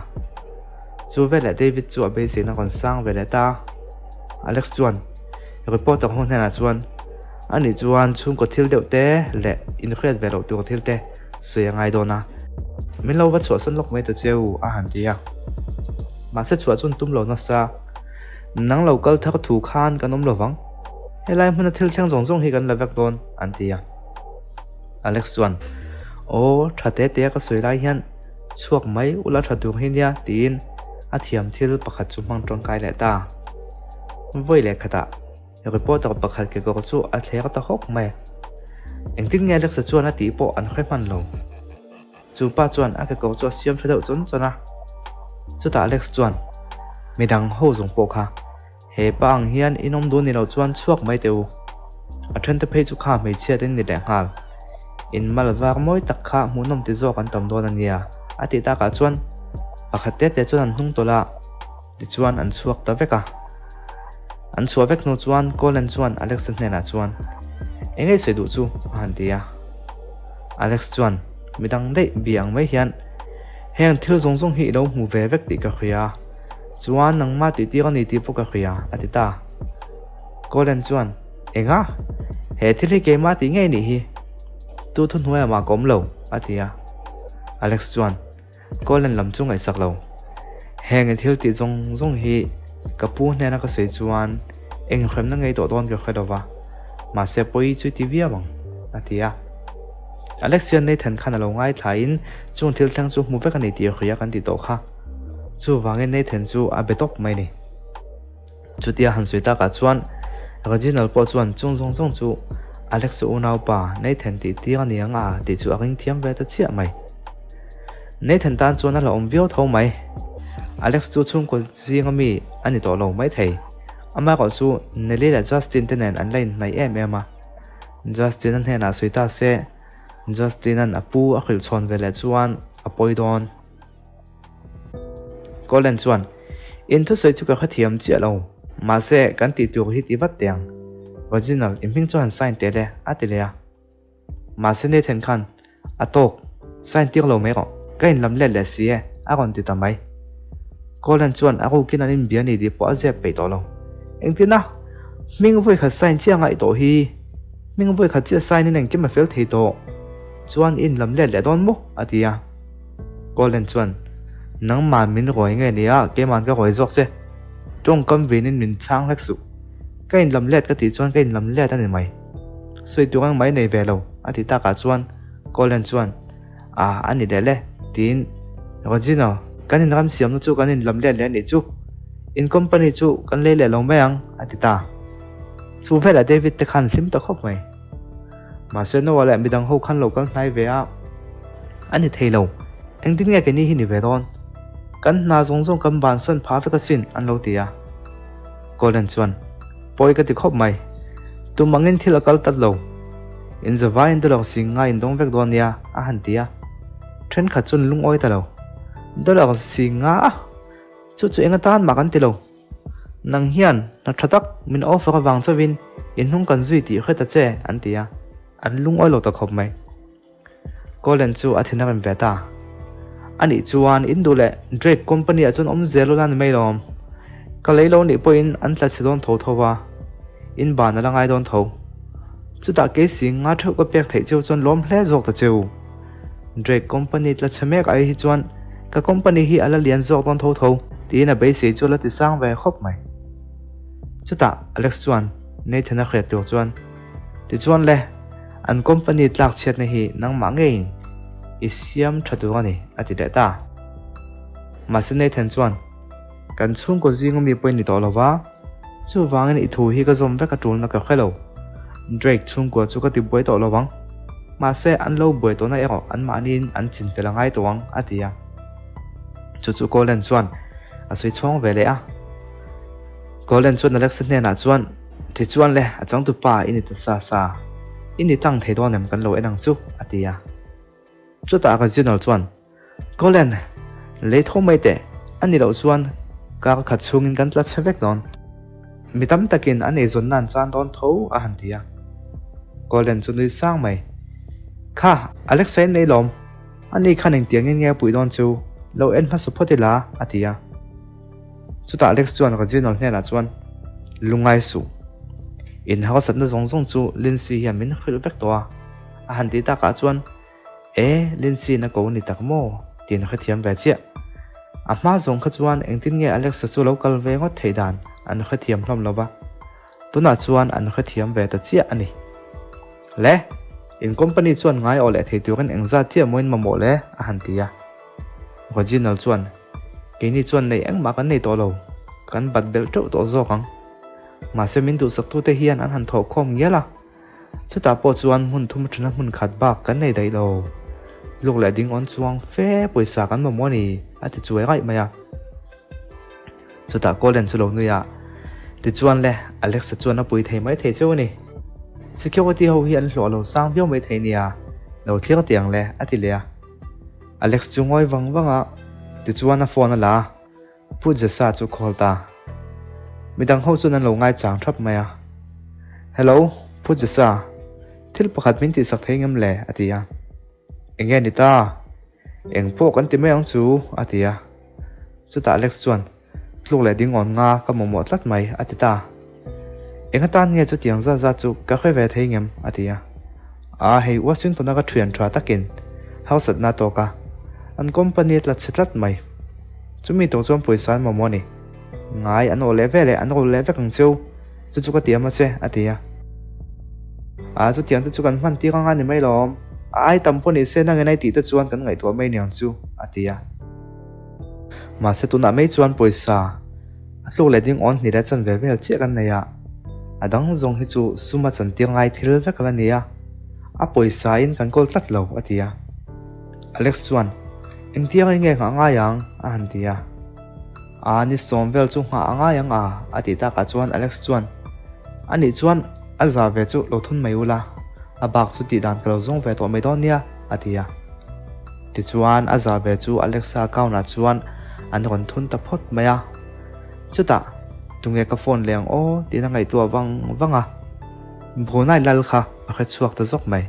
Chu veleh David chu a beiseina rawn sang ve leh ta a. Alex chuan reporter ho hnenah chuan, Ani chuan chhungkaw thil deuh te leh inhriat ve loh tur thil te sawi a ngai dawn a, min lo va chhuahsan lawk mai ta che u, a han ti a. Mahse chhuah chu an tum lo nasa. Nang lo kal thar thu khan kan awm lo vang. Helai hmuna thil thleng zawng zawng hi kan la vek dawn, an ti a. Alex chuan, Aw, tha te te a ka sawi lai hian chhuak mai ula tha tur hi nia, tiin a thiam thil pakhat chu hmang tangkai leh ta. Vawi leh khatah reporter pakhat kekawr chu a thler ta hawk mai. Engtin nge Alex-a chuan a tih pawh an hre hman lo. Chu pa chuan a kekawr chu a siam tha deuh chawn chawn a. Chutah Alex chuan, Midang ho zawng pawh kha, he pa ang hian in awm duh ni lo chuan chhuak mai teh u. A thente phei chu kha hmeichhia te in ni leh nghal. In mal var mawi tak kha hmuhnawm ti zawk an tam dawn a nia, a tih takah chuan pakhat te te chuan an hnung tawlh a, tichuan an chhuak ta vek a. An chhuah vek hnu chuan Colin chuan Alex-a hnenah chuan, Eng nge sawi duh chu? a han ti a. Alex chuan midang daih bia ang mai hian, Heng thil zawng zawng hi i lo hmu ve vek tih ka hria, chuan nangmah tih tir a ni tih pawh ka hria, a ti ta. Colin chuan, Enga? He thil hi keimah tih ngei nih hi? Tu thuhnuaiah mah ka awm lo, a ti a. Alex chuan, Colin lam chu ngaihsak lo. Heng i thil tih zawng zawng hi ka pu hnena ka sawi chuan eng hremna ngei tawh dawn ka hre lo va, mahse pawi chu i ti viau ang, a ti a. Alex hian Nathan khan a lo ngaithlain chung thil thleng chu hmu vek a ni tih a hria kan ti tawh kha. Chuvangin Nathan chu a be tawp mai ni. Chutia han sawi takah chuan Reginald pawh chuan chung zawng zawng chu Alex-a unaupa Nathan tih tir a ni ang a tih chu a ring thiam ve ta chiah mai. Nathan tan chuan a hlauhawm viau tho mai. Alex chu chhungkaw zinga mi a ni tawh lo maithei. Amaherawh chu Nelly leh Justin te nen an la inhnaih em em a. Justin-a hnenah sawi ta se, Justin-a'n a pu a hrilh chhawn ve leh chuan a pawi dawn. Colin chuan, In thusawi chu ka hrethiam chiah lo, mahse kan tih tur hi ti vat teh ang. Reginald, i hming chu han sign teh le, a ti leh a. Mahse Nathan khan, A tawk, sign tir lo mai rawh, ka inlam let leh si e, a rawn ti ta mai. Colin chuan a rukin an inbia ni tih pawh a zep peih tawh lo. Engtin a? Hming vawi khat sign chiah ngaih tawh hi. Hming vawi khat chiah sign in engkim a fel thei tawh. Chuan i inlam let leh dawn maw? a ti a. Colin chuan, Nangmah min rawi nge nia, keima'n ka rawi zawk che. Tawngkam vinin min chhang hlek suh. Ka inlam let ka tih chuan ka inlam let a ni mai. Sawi tur ang mai nei ve lo, a ti takah chuan Colin chuan, A, a ni leh le, tiin, Regina, kan inram siamna chu kan inlam let leh a nih chu. In company chu kan lei leh lo mai ang, a ti ta. Chu velah David te khan hlim ta khawp mai. Mahse Noah leh midang ho khan lo kal hnai ve a, a ni thei lo. Engtin nge keini hi ni ve dawn? Kan hna zawng zawng kan bansan phah vek asin, an lo ti a. Colin chuan, Pawi ka ti khawp mai. Tum angin thil a kal tlat lo. Inzavaiin dollar sing nga indawng vek dawn nia, a han ti a. Thenkhat chuan lungawi ta lo. Dollar sing nga a? Chu chu eng atan mah kan ti lo. Nang hian hna tha tak min offer avang chauhin i hnung kan zui tih hre ta che, an ti a. An lungawi lo ta khawp mai. Colin chu a thin a rem ve ta. Anih chuan in duh leh Drake company ah chuan awm zel ula ni mai lawm. Ka lei lo nih pawhin an tla chhe dawn tho tho va, in ban a la ngai dawn tho. Chutah Casey nga theuh ka pek theih cheu chuan lawm hle zawk ta cheu. Drake company tla chhe mek ai hi chuan ka company hi a la lian zawk dawn tho tho tiin a beisei chu a la ti sang ve khawp mai. Chutah Alex chuan Nathan a hriat tur chuan, Tichuan le, an company tlak chhiatna hi nangmah ngeiin i siam tha tur a ni, a ti leh ta. Mahse Nathan chuan, Kan chhungkaw zinga mi pawhin ni tawh lo va, chuvangin i thu hi ka zawm vek a tulna ka hre lo. Drake chhungkua chu ka ti buai tawh lo vang. Mahse an lo buai tawhna erawh anmahniin an chin fel a ngai tawh ang, a ti a. Chu chu Colin chuan a sawi chhawng ve leh a. Colin chuan Alexa hnenah chuan, Tichuan le, a changtupa i ni ta sa sa. I ni tlang thei dawn em kan lo en ang chu, a ti a. Chutah ka General chuan, Colin, lei tho mai teh, a ni loh chuan kar khat chhungin kan tla chhe vek dawn. Mi tam takin an eizawnna an chan dawn tho, a han ti a. Colin chu nui sang mai. Kha, Alexa in nei lawm. Ani khan engtiangin nge a puih dawn chu, lo en hmasa phawt ila, a ti a. Chutah Alex chuan Reginald hnenah chuan, Lungngai suh. In harsatna zawng zawng chu Lindsay hian min hrilh vek tawh a. A han tih takah chuan, E, Lindsay na ko ni tak maw? tiin a hrethiam ve chiah. A hma zawng kha chuan engtin nge Alex-a chu lo kal ve ngawt theih dan an hrethiam hlawm lo va. Tunah chuan an hrethiam ve ta chiah a ni. Le, in company chuan ngai aw leh thei turin engzat chiah maw in mamawh le? a han ti a. Reginald chuan, Keini chuan nei engmah kan nei tawh lo, kan bat belh teuh tawh zawk ang. Mahse min duhsaktute hian an han thawhkhawm ngial a, chutah pawh chuan hmun thum aṭana hmun khat bak kan nei daih lo. Luk leh ding awn chuang fe pawisa kan mamawh a ni, a ti chuai raih mai a. Chutah Colin chu lo nui a, Tichuan le, Alexa chuan a pui thei mai thei cheu a ni. Security ho hi an hlawh lo sang viau mai thei nia, lo thlir teh ang le, a ti leh a. Alex chu ngawi vang vang a, tichuan a phone a la a, Pu Jesa chu call ta. Midang ho chuan an lo ngaichang thap mai a. Hello, Pu Jesa, thil pakhat min tihsak thei ngem le? a ti a. Enge ni ta? Eng pawh kan ti mai ang chu, a ti a. Chutah Alex chuan, Tluk leh ding awn nga ka mamawh tlat mai, a ti ta. Eng atan nge chutiang zat zat chu ka hre ve thei ngem? a ti a. A, hei Washington-a ka thian tha takin harsatna a tawk a, an company a tla chhe tlat mai. Chumi tawk chuan pawisa an mamawh a ni. Ngai an awh leh ve leh an rawl leh vek ang cheu, chu chu ka ti am a che, a ti a. A, chutiang te chu kan hman tir anga ni mai lawm. A ai tam pawh ni se nangin ai tih te chuan kan ngaihtuah mai niang chu, a ti a. Mahse tunah mai chuan pawisa a tluk leh ding awn hnih leh chanve vel chiah kan nei a, a dang zawng hi chu sum a chantir ngai thil vek ala ni a, a pawisa in kan kawl tlat lo a ti a. Alex chuan, Engtiang in nge nghah ngai ang? a han ti a. A ni sawm vel chu nghah a ngai ang a a tih takah chuan Alex chuan, Anih chuan a za ve chu lo thun mai ula, a bak chu tih dan ka lo zawng ve tawh mai dawn nia a ti a. Tichuan a za ve chu Alexa account ah chuan an rawn thun ta phawt mai a. Chutah, Tunge ka phone leh ang aw tiin a ngaihtuah vang vang a. Brunei lal kha a hre chhuak ta zawk mai.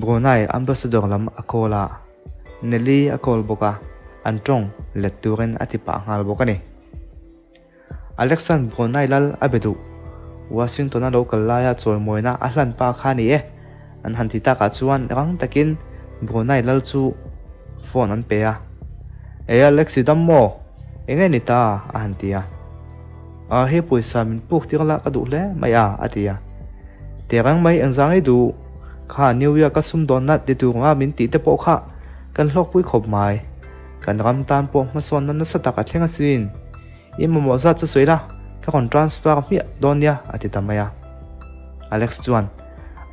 Brunei Ambassador lam a call a, Nelly a call bawk a, an tawng let turin a ti pah nghal bawk a ni. Alexan Brunei lal a be duh. Washington-a lo kal laia chawimawina a hlan pa kha a ni e. An han ti takah chuan rang takin Brunei lal chu phone an pe a. Ei Alex i dam maw? Enge ni ta? a han ti a. A hei pawisa min puk tir la ka duh hle mai a, a ti a. Tehreng mai engzang i duh? Kha New York-a sumdawnna ti tur anga min tih te pawh kha kan hlawkpui khawp mai. Kan ram tan pawh hmasawnna nasa tak a thleng asin. I mamawh zat chu sawi la, ka rawn transfer hmiah dawn nia, a ti ta mai a. Alex chuan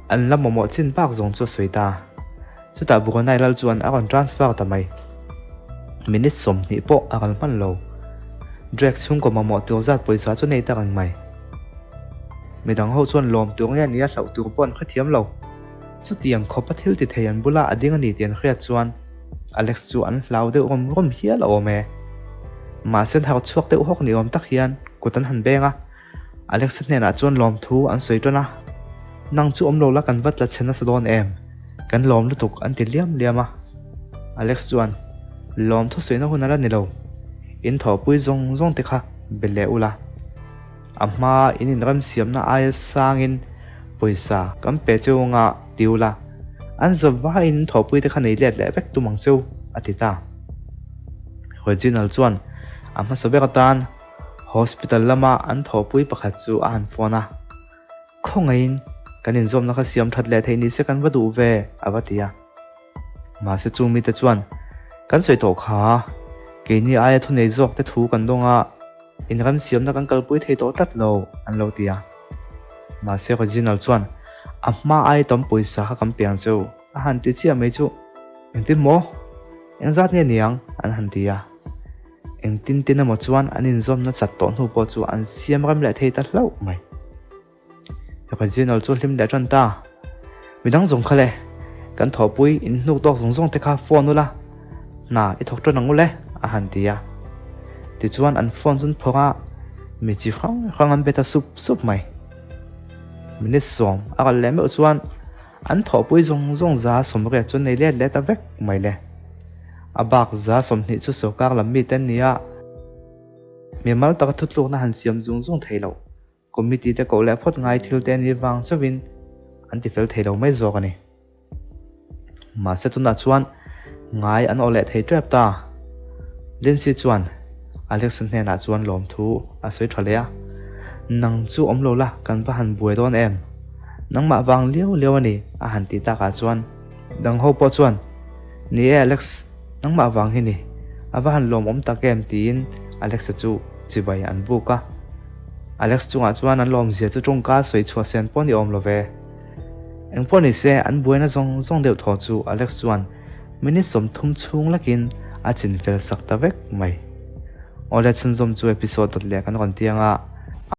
an la mamawh chin bak zawng chu a sawi ta. Chutah Brunei lal chuan a rawn transfer ta mai. Minute 20 pawh a ral hman lo. Drake chhungkaw mamawh tur zat pawisa chu nei ta reng mai. Midang ho chuan lawm tur nge nia hlauh tur pawh an hrethiam lo. Chutiang khawpa thil ti thei an bula a ding a ni tih an hriat chuan Alex chu an hlau deuh rawm rawm hial a awm e. Mahse an harh chhuak deuh hawk ni awm tak hian kut an han beng a. Alexa hnenah chuan lawmthu an sawi tan a, Nang chu awm lo la kan va tla chhe nasa dawn em? Kan lawm lutuk an ti liam liam a. Alex chuan, Lawmthu sawina hun a la ni lo, in thawhpui zawng zawng te kha be leh ula. A hma in inremsiamna aia sangin pawisa kan pe cheu anga ti ula, an zavaiin in thawhpui te kha nei let leh vek tum ang cheu, a ti ta. Reginald chuan a hmasa ber atan Hospital lama an thawhpui pakhat chu a han phone a, Khawngaihin kan inzawmna kha siam that leh theih ni se kan va duh ve, a va ti a. Mahse chu mite chuan, Kan sawi tawh kha, keini aia thunei zawk te thu kan dawng a, inram siamna kan kalpui thei tawh tlat lo, an lo ti a. Mahse Reginald chuan, A hma aia tam pawisa kha kan pe ang cheu, a han ti chiah mai chu, Engtin maw? Engzat nge niang? an han ti a. Engtin tin emaw chuan an inzawmna chat tawh hnu pawh chu an siam rem leh thei ta hlauh mai. Reginald chu a hlim leh tan ta. Midang zawng kha le, kan thawhpui in hnuk tawk zawng zawng te kha phone ula, hna i thawk tan ang ule, a han ti a. Tichuan an phone chu an phawrh a, mi chi hrang hrang an be ta sup sup mai. Minute 10 a kal leh meuh chuan an thawhpui zawng zawng 80% chu an nei let leh ta vek mai le. A bak 20% chu sorkar lam mite an ni a, mimal taka thutlukna han siam zung zung thei lo. Committee te koh leh phawt ngai thil te ni vang chauhin an ti fel thei lo mai zawk a ni. Mahse tunah chuan ngai an awh leh thei tep ta. Lindsay chuan Alex-a hnenah chuan lawmthu a sawi tha leh a, Nang chu awm lo la kan va han buai dawn em? Nangmah vang liau liau a ni a han tih takah chuan Dang ho pawh chuan, Ni e Alex, nangmah vang hi ni, a va han lawmawm tak em tiin Alex-a chu chibai an buk a. Alex chungah chuan an lawmzia chu tawngka sawi chhuah sen pawh ni awm lo ve. Engpawh ni se an buaina zawng zawng deuh thaw chu Alex chuan minute 30 chhung lakin a chin fel sak ta vek mai. Awle chhunzawm chu episode dawt leh kan rawn tiang a.